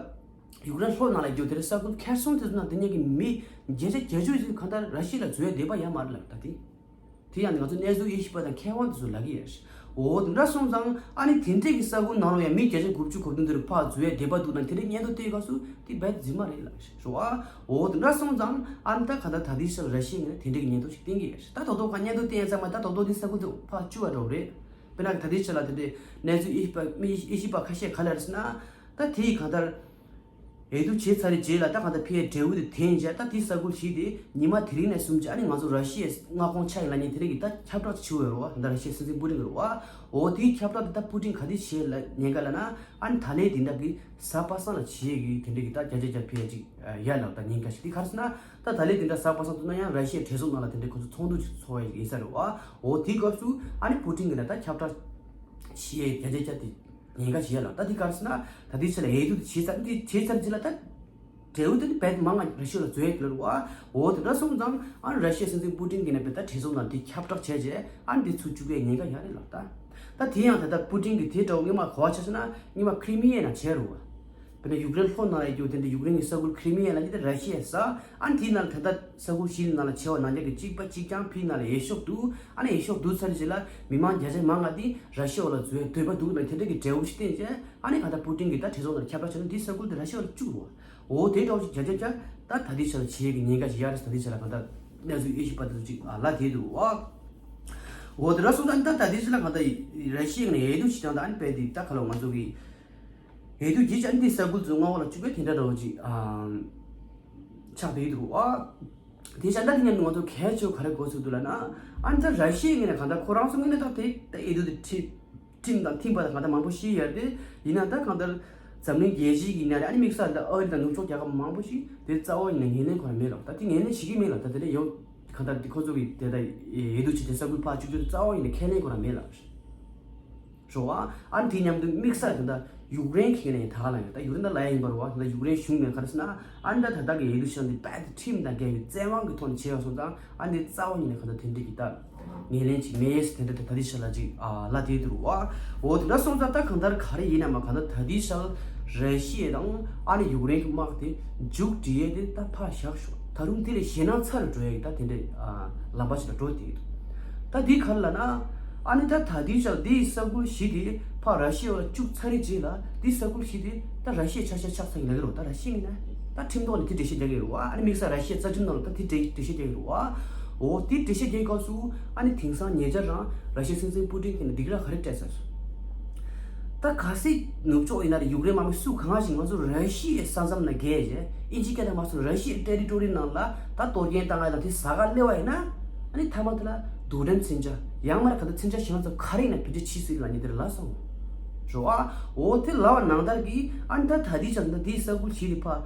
ཡུཀ་རེན་ལྷོ་ནང་ལ་ཡོད་དེ་རེད། ས་ཁུལ་ཁེར་སོང་དེ་ཚོ་ནང་དེ་ཉིད་ཀྱི་མི་བརྒྱ་ཆ་བརྒྱད་ཅུ་ཡིན་གང་ལྟར་ར་ཤི་ཡ་ལ་འཛུལ་ཡ་འདོད་པ་ཡང་མ་རེད་ལབ་ད་དེ། དེ་ཡང་ང་ཚོ་གནས་ཚུལ་དབྱེ་ཞིབ་པ་དང་མཁས་དབང་དེ་ཚོ་ལབ་ཀྱི་ཡོད་རེད། འོ་དེ་འདྲ་སོང་ཙང་ཨ་ནི་དེ་འདྲས་ཀྱི་ས་ཁུལ་ནང་ལ་ཡང་མི་བརྒྱ་ཆ་དགུ་བཅུ་གོ་བདུན་དེ་རུ་ཕར་འཛུལ་ཡ་འདོད་པ་འདུག་ན་དེ་འདྲས་སྙན་ཐོ་བསྟན་སྐབས་སུ་དེ་རྦད་རྫུན་མ་རེད་ལབ་རེད་བ། འོ་དེ་འདྲ་སོང་ཙང་ཨ་ནི་ད་ག་ད་ད་ལྟའི་ཆར་ར་ཤི་ཡའི་ངོས་ནས་དེ་འདྲས་ཀྱི་སྙན་ཐོ་ཞིག་བསྟན་གྱི་ཡོད་རེད། ད་དོ་དོ་ག་སྙན་ཐོ་བསྟན་ཡ་ཚང་མ་ད་དོ་དོ་འདི་ས་ཁུལ་དུ་ཕར་བཅུག་པ་འདྲ་བོ་རེད། དཔེར་ན་ད་ལྟའི་ཆར་ལ་དེ་འདྲས་གནས་ཚུལ་དབྱེ་ཞིབ་པ་དབྱེ་ཞིབ་པ་ཁ་ཤས་ག་ལ་རེད་ཟེར་ན། ད་དེ་ཡི་གང་ལྟར། འོས་བསྡུ་བྱས་ཚར་རེད་རྗེས་ལ་ད་གང་ལྟར་ཕ་གིའི་འབྲས་བུ་དེ་འཐེན་བྱས་ད་དེ་ས་ཁུལ་ཞིག་དེ་ཉི་མ་དེ་རིང་ནས་བཟུང་བྱས་ཨ་ནི་ང་ཚོ་ར་ཤི་ཡའི་མངའ་ཁོངས་ཆགས་ཡིན་ལབ་མཁན་དེ་རིང་གི་ད་ཁྱབ་བསྒྲགས་བྱས་ཡོད་རེད་བ། ད་ར་ཤི་ཡའི་སྲིད་འཛིན་པུ་ཏིན་གྱིས་རེད་བ། འོ་དེའི་ཁྱབ་བསྒྲགས་དེ་ད་པུ་ཏིན་ག་དུས་བྱས་ལ་ཉེན་ཁ་ལབ་ན་ཨ་ནི་ད་ལན་དེ་འདྲ་གི་གཟའ་པ་སངས་ལ་བྱས་ཀྱི་དེ་འདྲ་གི་ད་བརྒྱ་ཆ་བརྒྱ་ཕན་ཅིག་ཡ་ལབ་ད་ཉེན་ཁ་ཞིག་དེ་ག་རེ་ཟེར་ན་ད་ད་ལན་དེ་འདྲ་གཟའ་པ་སངས་ཐུག་ན་ཡང་ར་ཤི་ཡའི་གྲོས་ཚོགས་ནང་ལ་དེ་འདྲ་ཁོ་ཚོ་ཚོགས་འདུ་ཞིག་ཚོགས་ཡ་ཡིན་ས་རེད་བ། འོ་དེའི་སྐབས་སུ་ཨ་ནི་པུ་ཏིན་གྱིས་ད་ད་ཁྱབ་བསྒྲགས་བྱས་བརྒྱ་ཆ་བརྒྱ་དེ། ཉེན་ཁ་ཞིག་ཡ་ལ་ད་འདི་ག་རེ་ཟེར་ན་ད་འདི་ཆ་ལ་འོས་བསྡུ་དེ་བྱས་ཚར་འདི་བྱས་ཚར་རྗེས་ལ་ད་འབྲས་བུ་དེ་ནི་རྦད་མང་ང་ར་ཤི་ཡ་ལ་འཛུལ་ཡ་གི་ལ་རུ་བ། འོ་དེ་འདྲ་སོང་ཙང་ཨ་ར་ཤི་ཡའི་སྲིད་འཛིན་པུ་ཏིན་གྱིས་ནི་རྦད་ད་གྲོས་ཚོགས་ནང་འདི་ཁྱབ་བསྒྲགས་བྱས་རྗེས་ཨ་འདི་ཚུར་བཅུག་ཡའི་ཉེན་ཁ་ཡ་རེད་ལ་ད། ད་དེ་ཡང་ད་ལྟ་པུ་ཏིན་གྱིས་དེ་འདྲ་བོ་སྔོན་མ་གོ་བ་ཆ་བཞག་ན་སྔོན་མ་ཁི་རི་མི་ཡའི་ནང་བྱས་རུ་བ། དཔེར་ན་ཡུཀ་རེན་ལྷོ་ནང་ལ་ཡོད་དེ་འདྲ་ཡུཀ་རེན་གྱི་ས་ཁུལ་ཁི་རི་མི་ཡ་ལ་ནི་དེ་ར་ཤི་ཡའི་ས། ཨ་ནི་དེའི་ནང་ལ་ད་ལྟ་ས་ཁུལ་བཞི་ནང་ལ་བྱས་པ་ནང་བཞིན་གྱི་གཅིག་པ་གཅིག་རྐྱང་ཕ་གི་ནང་ལ་འོས་ཤོག་བསྡུ། ཨ་ནི་འོས་ཤོག་བསྡུ་ཚར་རྗེས་ལ་མི་མང་བརྒྱ་ཆ་མང་ང་དེ་ར་ཤི་ཡ་ལ་འཛུལ་འདོད་པ་འདུག་ལ་དེ་འདྲ་གི་འབྲས་བུ་ཞིག་བསྟན་རྗེས་ཨ་ནི་གང་ལྟར་པུ་ཏིན་གྱིས་ད་གྲོས་ཚོགས་ནང་ཁྱབ་བསྒྲགས་བྱས་ན་འདི་ས་ཁུལ་དེ་ར་ཤི་ཡ་ལ་བཅུག་རོགས། འོ་དེ་འདྲ་བོ་ཞིག་བརྒྱ་ཆ་བརྒྱ་ད་ད་ལྟའི་ཆ་ལ་བྱེད་ཡས་ཀྱི་ཉེན་ཁ་ཞིག་ཡ་རེད། ད་ལྟའི་ཆ་ལ་གང་ལྟར་གནས་ཚུལ་དབྱེ་ཞིབ་པ་དེ་ཚོ་ཅིག་ལ་དེ་འདུག་བ། འོ་དེ་འདྲ་སོང་ད་ད་ལྟའི་ཆ་ལ་གང་ལྟར་ར་ཤི་ཡའི་ནས་འོས་བསྡུ་བྱེད་སྟངས་ད་ཨ་ནི་དཔེ་དེ་ད་ག་ལ་ང་ཚོ་གི་འོས་བསྡུ་བགྱིས་ཀྱང་འདི་ས་ཁུལ་ཚོ་མངའ་འོག་ལ་བཅུག་པའི་དེ་འདྲ་འདྲ་བོ་ཅིག་ཨམ། ཆགས་བསྡད་འདུག་ཨ། དེ་བྱས་ད་དེ་མཉམ་དུ་ང་ཚོ་གལ་ཆེ་བ་ག་རེ་གོ་ཚུལ་འདུག་ལབ་ན། ཨ་ནི་ད་ར་ཤི་ཡའི་ངོས་ནས་གང་ལྟར་ཁོ་རང་ཚོ་ངོས་ནས་ད་དེ་ད་འོས་བསྡུ་དེ་ཁྲིམས་ཁྲིམས་དང་མཐུན་པ་དང་གང་ལྟར་མང་པོ་ཞིག་ཡོད་རེད་དེ། ཡིན་ན་ད་གང་ལྟར་འཛམ་གླིང་རྒྱལ་སྤྱི་ཡིན་ན་རེད། ཨ་ནི་དམིགས་བསལ་ད་ཨ་རི་དང་ནུབ་ཕྱོགས་རྒྱལ་ཁབ་མང་པོ་ཞིག་དེ་རྩ་བ་ཉིད་ནས་ངོས་ལེན་ཁོ་རང་མེད་ལ། ད་དེ་ངོས་ལེན་བྱེད་ཀྱི་མེད་ལ། ད་དེ་ལས་ཡོང་གང་ལྟར་དེ་ཁོ་ཚོ་གི་དེ་ད་འོས་བསྡུ་བྱས་ཏེ་ས་ཁུལ་ཕར་བཅུག་རྒྱུ་རྩ་བ་ཉིད་ནས་ཁས་ལེན་ཁོ་རང་མེད་ལ། རོ་ཨ། ཨ་ནི་དེ་མཉམ་དུ་དམིགས་བསལ་དེ་འདྲ་ ཡུཀ་རེན་གྱི་ནས་ད་ག་ལ་ཡོད། ད་ཡུཀ་རེན་ད་ལ་ཡ་ཡིན་པ་རེད་བ། ད་ཡུཀ་རེན་གཞུང་ནས་ག་རེ་ཟེར་ན། ཨ་ནི་ད་ད་ལྟ་གི་ཡེ་ཤུ་ཤང་འདི་རྦད་དེ་ཁྲིམས་དང་འགལ་བའི་བཙན་དབང་གི་ཐོག་ནས་བྱས་ཡོད་སོང་ཙང་། ཨ་ནི་རྩ་བ་ཉིད་ནས་ག་ད་དེ་འདྲ་གི་ད་ངོས་ལེན་ཅིག་མེད་ཟེར། དེ་འདྲ་དེ་ད་ལྟའི་ཆ་ལ་ཅིག་ཨ་ལབ་བསྡད་འདུག་བ། འོ་དེ་འདྲ་སོང་ཙང་ད་གང་ལྟར་ག་རེ་ཡིན་ན་མ། གང་ལྟར་ད་ལྟའི་ཆར་ར་ཤི་ཡ་དང་ཨ་ནི་ཡུཀ་རེན་གྱི་དམག་དེ་མཇུག་སྒྲིལ་ཡས་དེ་ད་ཕར་བཞག་ཞོག། ད་རུང་དེ་ལས་ཞེད་སྣང་ཚ་རུ་འགྲོ་ཡས་ཀྱི་ད་དེ་འདྲའི་ཨ་ལམ་པ་ཞིག་ལ་འགྲོ་བསྡད་འདུག། ད་འདི་ག་རེ་ལབ་ན། ཨ་ནི་ད་ད་ལྟའི་ཆར་འདིའི་ས་ཁུལ་བཞི་དེ་ཕར་ར་ཤི་ཡ་ལ་བཅུག་ཚར་རེད་རྗེས་ལ་འདིའི་ས་ཁུལ་བཞི་དེ་ད་ར་ཤི་ཡའི་ཆ་ཤས་ཆགས་ཚར་ཡིན་ལབ་ཀྱི་རེད་བ། ད་ར་ཤི་ཡ་ཡིན་ན་ད་ཁྲིམས་ཐོག་ནས་དེ་འགྲེལ་བཤད་རྒྱག་གི་རེད་བ། ཨ་ནི་དམིགས་བསལ་ར་ཤི་ཡའི་རྩ་ཁྲིམས་ནང་ལ་ད་དེ་འགྲེལ་འགྲེལ་བཤད་རྒྱག་གི་རེད་བ། འོ་དེ་འགྲེལ་བཤད་རྒྱག་སྐབས་སུ་ཨ་ནི་དེང་སང་ཉེ་ཆར་རང་ར་ཤི་ཡའི་སྲིད་འཛིན་པུ་ཏིན་གྱིས་ནི་སྡིགས་ར་ག་རེ་སྤྲད་ཚར་སོང་། ད་གལ་སྲིད་ནུབ་ཕྱོགས་ཡིན་ན་རེད། ཡུཀ་རེན་དམག་མི་སུ་གང་ཞིག་ང་ཚོ་ར་ཤི་ཡའི་ས་མཚམས་ནང་བརྒལ་བྱས། ཨིན་ཇི་སྐད་དང་མ་སོང་ར་ཤི་ཡའི་ཊེ་རི་ཊོ་རི་ནང་ལ་ད་གཏོར་སྐྱོན་བཏང་ཡ་དང་དེ་ཟ་ག་སླེབས་པ་ཡིན་ན། ཨ་ནི་མཐའ་མ་དེ་ལ་རྡུལ་ཕྲན་མཚོན་ཆ་ཡང་མ་རེད། ག་ད་མཚོན་ཆ་གཞན་ཚོ་ག་རེ་ཡིན་ན་བེད་སྤྱོད་བྱེད་སྲིད་ལབ་མཁན་དེ་རེད་ལབ་སོང་། རེད་བ། འོ་དེ་ལབ་པ་ནང་ལྟར་གྱི་ཨ་ནི་ད་ད་ལྟའི་ཆར་ད་འདིའི་ས་ཁུལ་བཞི་དེ་ཕར་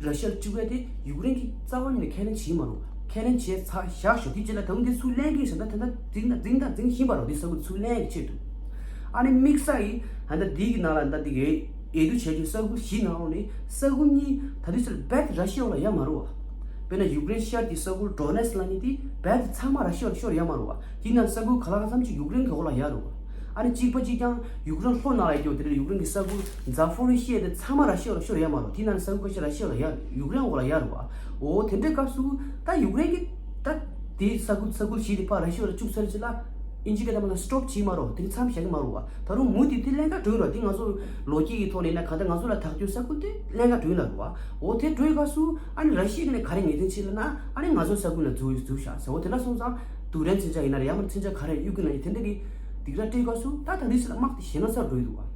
ར་ཤི་ཡ་ལ་བཅུག་ཡས་དེ་ཡུཀ་རེན་གྱིས་རྩ་བ་ཉིད་ནས་ཁས་ལེན་བྱེད་མ་རུང་། ཁས་ལེན་བྱས་ཚར་བཞག་ཞོག། དེ་རྗེས་ལ་ད་རུང་དེ་ཚུར་ལེན་གྱི་ཡོད་ཟེར་ན། ད་ད་འཛིང་ད་འཛིང་ད་འཛིང་བཞིན་པ་རེད། དེ་ས་ཁུལ་ཚུར་ལེན་གྱི་ཆེད་དུ། ཨ་ནི་དམིགས་བསལ་གྱིས་ད་ལྟ་འདི་གི་ནང་ལ་ད་འདི་གའི་འོས་བསྡུ་བྱས་ཀྱི་ས་ཁུལ་བཞི་ནང་ལོགས་ནས་ས་ཁུལ་གཉིས་ད་ལྟའི་ཆར་རྦད་དེ་ར་ཤི་ཡ་ལ་ཡ་མ་རུང་བ། དཔེར་ན་ཡུཀ་རེན་ཤར་གྱི་ས་ཁུལ་ཌོ་ནེ་སི་ལབ་མཁན་དེ་རྦད་དེ་ཚང་མ་ར་ཤི་ཡ་ལ་ཤོར་ཡ་མ་རུང་བ། དེའི་ནང་ས་ཁུལ་ག་ལ་གང་འཚམ་ཅིག་ཡུཀ་རེན་གྱི་འོག་ལ་ཡ་རུང་བ། ཨ་ནི་གཅིག་པ་གཅིག་རྐྱང་ཡུཀ་རེན་ལྷོ་ནང་ལ་ཡོད་ཀྱོག་དེ་འདྲ་ཡུཀ་རེན་གྱི་ས་ཁུལ་ཛ་ཕོ་རི་ཤི་ཡ་དེ་ཚང་མ་ར་ཤི་ཡ་ལ་ཤོར་ཡ་མ་རུང་། དེའི་ནང་ས་ཁུལ་ཁ་ཤས་ར་ཤི་ཡ་ལ་ཡ་ཡུཀ་རེན་འོག་ལ་ཡ་རུང་བ། འོ་དེ་འདྲའི་སྐབས་སུ་ད་ཡུཀ་རེན་གྱི་ད་དེའི་ས་ཁུལ་ས་ཁུལ་བཞི་དེ་ཕར་ར་ཤི་ཡ་ལ་བཅུག་ཚར་རྗེས་ལ་ཨིན་ཇི་སྐད་དང་མ་ལ་སི་ཊོབ་བྱེད་མ་རུང་། དེ་མཚམས་བཞག་གི་མ་རུང་བ། ད་རུང་མུ་མཐུད་དེ་ལྷན་ཁག་འགྲོ་གི་རེད་བ། དེ་ང་ཚོ་ལོ་རྒྱུས་ཀྱི་ཐོག་ནས་ན་གང་ལྟར་ང་ཚོ་ལ་ཐག་གཅོད་ས་ཁུལ་དེ་ལྷན་ཁག་འགྲོ་གི་རེད་བ། འོ་དེ་འགྲོ་ཡི་སྐབས་སུ་ཨ་ནི་ར་ཤི་ཡ་ནས་ག་རེ་ངེས་གཏན་ཕྱིན་ལབ་ན། ཨ་ནི་ང་ཚོ་ས་ཁུལ་ལ་འཛུལ་འཛུལ་བཞག་ཟེར། འོ་དེ་འདྲ་སོང་ཙང་རྡུལ་ཕྲན་མཚོན་ཆ་ཡིན་ན་རེད། ཡང་མིན་མཚོན་ཆ་ག་རེ་གཡུག་གི་ན་ཡིན། དེ་འདྲ་གི་སྡིགས་ར་སྤྲད་སྐབས་སུ་ད་ད་རེས་ལ་དམག་དེ་ཞེད་སྣང་ཚ་རུ་འགྲོ་ཡི་འདུག་བ།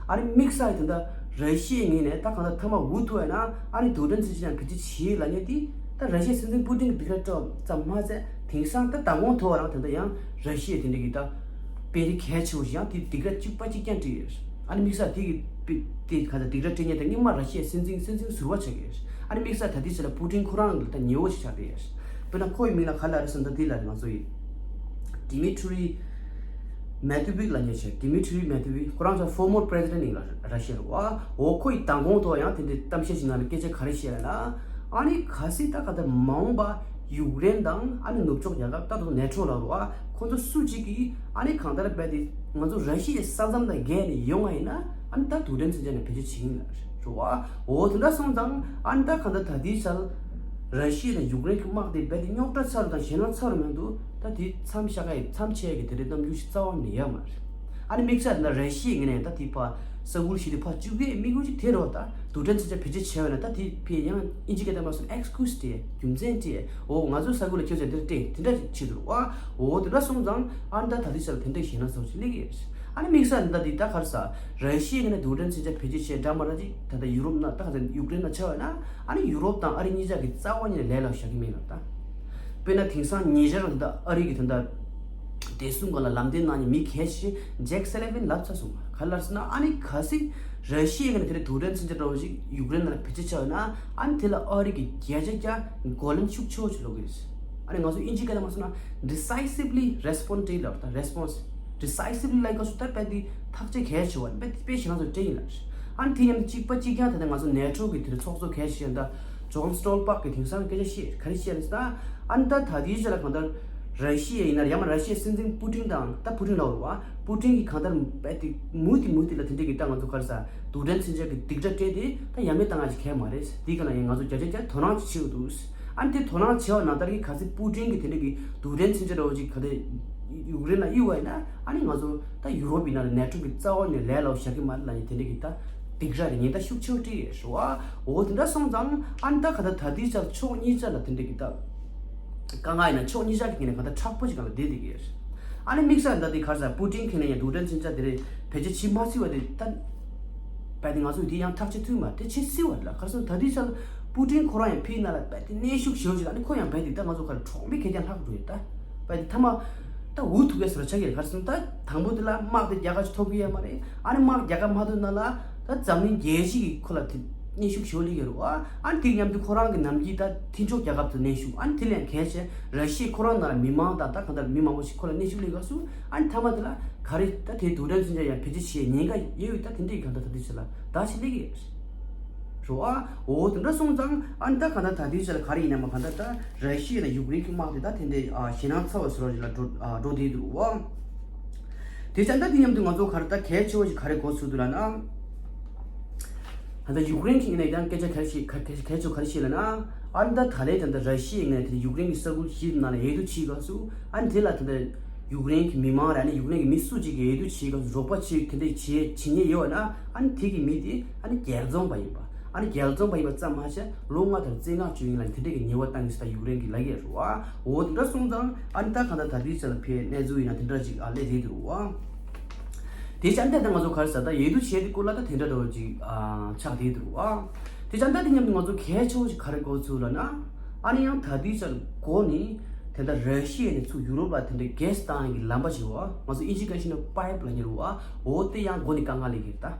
ཨ་ནི་དམིགས་བསལ་དེ་འདྲ་ར་ཤི་ཡའི་ངོས་ནས་ད་གང་ལྟར་མཐའ་མ་འུ་ཐུག་ཡ་ན་ཨ་ནི་རྡུལ་ཕྲན་མཚོན་ཆ་ཡང་བེད་སྤྱོད་བྱེད་ལབ་མཁན་དེ། ད་ར་ཤི་ཡའི་སྲིད་འཛིན་པུ་ཏིན་གྱི་སྡིགས་ར་སྤྲད་ཙམ་མ་ཟད། དེང་སང་ད་མདང་དགོང་ཐོག་རང་དེ་འདྲ་ཡང་ར་ཤི་ཡའི་དེ་འདྲ་གི་ད་དཔོན་རིགས་གལ་ཆེ་བོ་ཞིག་ཡང་དེ་སྡིགས་ར་གཅིག་པ་གཅིག་རྐྱང་སྤྲད་ཡོད། ཨ་ནི་དམིགས་བསལ་དེ་གི་དཔེ་དེ་ག་ད་སྡིགས་ར་སྤྲད་མཁན་དེ་སྔོན་མ་ར་ཤི་ཡའི་སྲིད་འཛིན་སྲིད་འཛིན་ཟུར་པ་ཆགས་ཀྱི་ཡོད། ཨ་ནི་དམིགས་བསལ་ད་ལྟའི་ཆ་ལ་པུ་ཏིན་ཁོ་རང་གི་ད་ཉེ་བོ་ཞིག་ཆགས་བསྡད་ཡོད། དཔེར་ན་ཁོ་ཡི་མིང་ལ་ག་ལབ་རེད་ཟེར་ན། ད་འདི་ལ་ང་ཚོ་ཡི་ཌི་མི་ཊི་རི་མེད་ཏི་ཝིག་ལབ་མཁན་ཞིག་ཌི་མི་ཊི་རི་མེད་ཏི་ཝིག་ཁོ་རང་ཚོ་ཕོར་མར་པི་རེ་སི་ཌེན་ཊི་ཡིན་ལ་ར་ཤི་ཡ་རེད་བ། འོ་ཁོ་ཡི་མདང་དགོང་ཐོག་ཡང་དེ་འདྲའི་གཏམ་བཤད་ཞིག་ནང་ནས་སྐད་ཆ་ག་རེ་བཤད་ལབ་ན། ཨ་ནི་གལ་སྲིད་ད་ག་ད་མ་འོངས་པ་ཡུཀ་རེན་དང་ཨ་ནི་ནུབ་ཕྱོགས་རྒྱལ་ཁབ་ད་དུང་ནེ་ཊོ་ལབ་རེད་བ། ཁོ་ཚོ་སུ་གཅིག་གིས་ཨ་ནི་གང་ལྟར་རྦད་དེ་ང་ཚོ་ར་ཤི་ཡའི་ས་མཚམས་དང་བརྒལ་ནས་ཡོང་བ་ཡིན་ན། ཨ་ནི་ད་རྡུལ་ཕྲན་མཚོན་ཆ་ནས་བེད་སྤྱོད་བྱེད་ཀྱི་ཡིན་ལབ་རེད་བ། འོ་དེ་འདྲ་སོང་ཙང་ཨ་ནི་ད་གང་ལྟར་ད་ལྟའི་ཆར་ར་ཤི་ཡ་དང་ཡུཀ་རེན་གྱི་དམག་དེ་རྦད་དེ་རྙོག་དྲ་ཚ་རུ་དང་ཞེད་སྣང་ཚ་རུ་མེད་འདུག། ད་དེ་མཚམས་བཞག་ག་ཡི་མཚམས་ཆད་ཀྱི་དེ་འདྲའི་གནམ་གྲུ་ཞིག་རྩ་བ་ནས་ཡོད་མ་རེད། ཨ་ནི་དམིགས་བསལ་ད་ར་ཤི་ཡའི་ངོས་ནས་ད་དེ་ཕར་ས་ཁུལ་བཞི་དེ་ཕར་བཅུག་གི་དམིགས་ཡུལ་ཅིག་དེ་རེད་བ། ད་རྡུལ་ཕྲན་མཚོན་ཆ་བེད་སྤྱོད་བྱས་པ་ན་ད་དེ་ཕར་ཡང་ཨིན་ཇི་སྐད་དང་མ་སོང་ཨེག་སི་ཀིའུ་སི་སྤྲད། རྒྱུ་མཚན་སྤྲད། འོ་ང་ཚོའི་ས་ཁུལ་ལ་ཁྱོད་ཚོས་འདིར་སྤྲད། དེ་འདྲ་ཞིག་བྱེད་འདུག་བ། འོ་དེ་འདྲ་སོང་ཙང་ཨ་ནི་ད་ད་ལྟའི་ཆར་དེ་འདྲ་ཞེད་སྣང་ཚ་བོ་ཞིག་སླེབས་ཀྱི་ཡོད། ཨ་ནི་དམིགས་བསལ་ད་འདི་ད་ག་རེ་ཟ། ར་ཤི་ཡའི་ངོས་ནས་རྡུལ་ཕྲན་མཚོན་ཆ་བེད་སྤྱོད་བྱས་འདྲ་མ་འདྲ་ཅིག་ད་ལྟ་ཡུ་རོབ་ནང་ད་ག་ཚོད་ཡུཀ་རེན་ནང་ཆགས་ཡོད་ན། ཨ་ནི་ཡུ་རོབ་དང་ཨ་རི་གཉིས་ཆ་གི་རྩ་བ་ཉིད་ནས་ལས་སླ་བོ་བཞག་གི་མེད་ལབ་ད། དཔེར་ན་དེང་སང་ཉེ་ཆར་ད་ལྟ་ཨ་རི་གི་ད་ལྟ་བདེ་སྲུང་སྒང་ལ་ལམ་སྟོན་གནང་མཁན་མི་གལ་ཆེ་ཇེག་སེ་ལི་ཝན་ལབ་ཚར་སོང་། ག་རེ་ལབ་ཟེར་ན། ཨ་ནི་གལ་སྲིད་ར་ཤི་ཡའི་ངོས་ནས་དེ་འདྲའི་རྡུལ་ཕྲན་མཚོན་ཆ་འདྲ་བོ་ཞིག་ཡུཀ་རེན་ནང་ལ་བེད་སྤྱོད་བྱས་ཡོད་ན། ཨ་ནི་དེ་ལ་ཨ་རི་གི་བརྒྱ་ཆ་བརྒྱ་མགོ་ལན་ཤུགས་ཆེ་བོ་ཞིག་སློག་གི་རེད། ཨ་ནི་ང་ཚོ་ཨིན་ཇི་སྐད་ལ་མ་སོང་ན་ཌི་སའི་སིབ་ལི་རེ་སི་པོན་ཌི་ལབ་ད། རེ་སི་པོན་སི། ཌི་སའི་སིབ་ལི་ལབ་སྐབས་སུ་ད་དཔེ་དེ་ཐག་གཅོད་གལ་ཆེ་བ། དཔེ་དཔེ་ཞེད་སྣང་ཚ་བོ་སྤྲད་ཡིན་ལབ་རེད། ཨ་ནི་དེ་མཉམ་དུ་གཅིག་པ་གཅིག་རྐྱང་ད་ལྟ་ང་ཚོ་ནེ་ཊོ་གི་དེ་འདྲ་ཚོགས་གཙོ་གལ་ཆེ་ཤོས་ད་ཇོན་སི་ཊོལ་པག་གིས་དེང་སང་སྐད་ཆ་བཤད། ག་རེ་བཤད་ལབ་ཟེར་ན། ཨ་ནི་ད་ད་ལྟའི་ཆ་ལ་གང་ལྟར་ར་ཤི་ཡ་ཡིན་ན་ཡང་མ་ར་ཤི་ཡའི་སྲིད་འཛིན་པུ་ཏིན་དང་། ད་པུ་ཏིན་ལབ་རེད་བ། པུ་ཏིན་གྱིས་གང་ལྟར་དཔེ་དེ་མུ་མཐུད་མུ་མཐུད་ལ་དེ་འདྲ་གི་ད་ང་ཚོ་ག་རེ་ཟ། རྡུལ་ཕྲན་མཚོན་ཆ་གི་སྡིགས་ར་སྤྲད་དེ་ད་ཡ་མེད་བཏང་ཡ་ཞིག་གང་ཡང་མ་རེད། དེའི་སྒང་ལ་ཡང་ང་ཚོ་བརྒྱ་ཆ་བརྒྱ་དོ་སྣང་ཅིག་བྱེད་དགོས་འདུག། ཨ་ནི་དེ་དོ་སྣང་བྱེད་པ་ནང་ལྟར་གྱི་གལ་སྲིད་པུ་ཏིན་གྱིས་དེ་འདྲ་གི་རྡུལ་ཕྲན་མཚོན་ཆ་འདྲ་བོ་ཅིག་ག་དེ་ཡུཀ་རེན་ལ་གཡུག་པ་ཡིན་ན། ཨ་ནི་ང་ཚོ་ད་ཡུ་རོབ་ཡིན་ན་ནེ་ཊོ་གི་རྩ་བ་ནས་ལས་སླ་བོ་བཞག་གི་མ་རེད་ལབ་ནས་དེ་འདྲ་གི་ད་སྡིགས་ར་རེ་ཉེན་བརྡ་ཤུགས་ཆེ་བོ་སྤྲད་ཡོད་རེད་བ། འོ་དེ་འདྲ་སོང་ཙང་ཨ་ནི་ད་ག་ད་ད་ལྟའི་ཆར་ཕྱོགས་གཉིས་ཆ་ལ་དེ་འདྲ་གི་ད་དཀའ་ངལ་ཡིན་ན་ཕྱོགས་གཉིས་ཆ་གི་ངོས་ནས་ག་ད་མཁྲེགས་པོ་ཅིག་སྒང་ལ་བསྡད་བསྡད་ཀྱི་ཡོད་རེད། ཨ་ནི་དམིགས་བསལ་ད་དེ་ག་རེ་ཟ། པུ་ཏིན་གྱིས་ནས་ཡང་རྡུལ་ཕྲན་མཚོན་ཆ་དེ་རེད་བེད་སྤྱོད་བྱེད་མ་སྲིད་པ་དེ་ད། དཔེ་དེ་ང་ཚོས་དེ་ཡང་ཐག་གཅོད་ཐུབ་མ་རེད། དེ་བྱེད་སྲིད་པ་རེད་ལ། ག་རེ་ཟེར་ན་ད་ལྟའི་ཆར་པུ་ཏིན་ཁོ་རང་ཡང་ཕའི་ནང་ལ་དཔེ་དེ་གནོན་ཤུགས་ཞེ་པོ་ཅིག་ཨ་ནི་ཁོ་ཡང་དཔེ་དེ་ད་ང་ཚོ་ག་རེ་གྲོགས་མེད་གད་རྒྱངས་ལྷག་འགྲོ་ཡོད་ད། དཔེ་དེ་མཐའ་མ་ད་འུ་ཐུག་གི་ཟེར་བ་ཆགས་ཀྱི་རེད། ག་རེ་ཟེར་ན་ད་དང་པོ་དེ་ལ་དམག་དེ་རྒྱལ་ཁ་ཞིག་ཐོབ་ཀྱི་ཡོད་མ་རེད། ཨ་ནི་དམག་རྒྱལ་ཁ་མ་ཐོབ་ནང་ལ་ད་འཛམ་གླིང་རྒྱལ་སྤྱི་གིས་ཁོ་ལ་དེ་ གནོན་ཤུགས་ཞེ་པོ་སླེབས་ཡོད་རེད་བ། ཨ་ནི་དེ་མཉམ་དུ་ཁོ་རང་གི་ནམ་རྒྱུན་ད་མཐུན་ཕྱོགས་རྒྱལ་ཁབ་ཚོ་གནོན་ཤུགས། ཨ་ནི་དེ་ལས་གལ་ཆེ་ར་ཤི་ཡ་ཁོ་རང་ནང་ལ་མི་མང་དང་ད་གང་ལྟར་མི་མང་པོ་ཞིག་ཁོ་ལ་གནོན་ཤུགས་སླེབས་སྐབས་སུ། ཨ་ནི་མཐའ་མ་དེ་ལ་ག་རེ་ད་དེ་དུས་དྲན་མཚོན་ཆ་ཡང་བེད་སྤྱོད་བྱེད་ཉེན་ཁ་ཡོད་ཡོད། ད་དེ་འདྲའི་གང་ལྟར་ད་དེ་ཚོ་ལ་ད་ཞིག་སླེབས་ཀྱི་ཡོད་རེད་བ། འོ་དེ་འདྲ་སོང་ཙང་ཨ་ནི་ད་གང་ལྟར་ད་དེ་ཚོ་ལ་ག་རེ་ཡིན་ནའི་མ་གང་ལྟར་ད་ར་ཤི་ཡ་དང་ཡུཀ་རེན་གྱི་དམག་དེ་ད་དེ་འདྲའི་ཨ་ཞེད་སྣང་ཚ་བ་བཟོ་འདྲ་ཞིག་ལ་འགྲོ་ཨ་འགྲོ་བསྡད་འདུག་བ། དེ་ཙང་ད་དེ་མཉམ་དུ་ང་ཚོ་ག་རེ་ད་གལ་ཆེ་བ་ཞིག་ག་རེ་གོ་ཚུལ་འདུག་ལབ་ན། ད་ལྟ་ཡུཀ་རེན་གྱི་ངོས་ནས་ཡང་སྐད་ཆ་ག་རེ་བཤད་ག་ག་ག་ཚོད་ག་རེ་བཤད་ལབ་ན། ཨ་ནི་ད་ད་ལན་ད་ལྟ་ར་ཤི་ཡའི་ངོས་ནས་དེ་ཡུཀ་རེན་གྱི་ས་ཁུལ་བཞི་ནང་ལ་འོས་བསྡུ་བྱེད་སྐབས་སུ། ཨ་ནི་དེ་ལ་ད་ལྟ་ཡུཀ་རེན་གྱི་མི་མང་ར་ནི་ཡུཀ་རེན་གྱི་མི་སུ་གཅིག་གིས་འོས་བསྡུ་བྱེད་སྐབས་སུ་རོགས་པ་བྱེད་དེ་འདྲ་བྱེད་བྱེད་མཁན་ཡོད་པ་ན། ཨ་ནི་དེ་གི་མི་དེ་ཨ་ནི་རྒྱལ་བཙོང་པ་ཡིན་པ། ཨ་ནི་རྒྱལ་བཙོང་པ་ཡིན་པ་ཙམ་མ་ཟད་ལོ་ལྔ་དང་བཙོན་ཁང་བཅུག་ཡིན་ལབ་ནས་དེ་འདྲ་གི་ཉེས་པ་བཏང་གི་ཟེར་ད་ཡུཀ་རེན་གྱིས་ལབ་ཀྱི་ཡོད་རེད་བ། འོ་དེ་འདྲ་སོང་ཙང་ཨ་ནི་ད་གང་ལྟར་ད་ལྟའི་ཆ་ལ་ཕའི་གནས་ཚུལ་ཡིན་ན་དེ་འདྲ་ཅིག་ཨ་སླེབས་བསྡད་འདུག་བ། དེ་བྱས་ཨ་ནི་ད་ལྟ་ང་ཚོ་ག་རེ་ཟེར་ད་འོས་བསྡུ་བྱས་དེ་སྐོར་ལ་ད་དེ་འདྲ་འདྲ་བོ་ཅིག་ཨ་ཆགས་བསྡད་འདུག་བ། དེ་བྱས་ཨ་ནི་ད་དེ་མཉམ་དུ་ང་ཚོ་གལ་ཆེ་བོ་ཅིག་ག་རེ་གོ་ཚུལ་ལབ་ན། ཨ་ནི་ཡང་ད་ལྟའི་ཆར་འགོ་ནས་དེ་འདྲ་ར་ཤི་ཡ་ནས་ཚུར་ཡུ་རོབ་ལ་དེ་འདྲའི་གྷེ་སི་བཏང་ཡག་གི་ལམ་པ་ཞིག་བ། ང་ཚོ་ཨིན་ཇི་སྐད་བཤད་ན་པའིབ་ལབ་ཀྱི་རེད་བ། འོ་དེ་ཡང་འགོ་ནས་དཀའ་ངལ་སླེབས་ཀྱི་རེད་ད།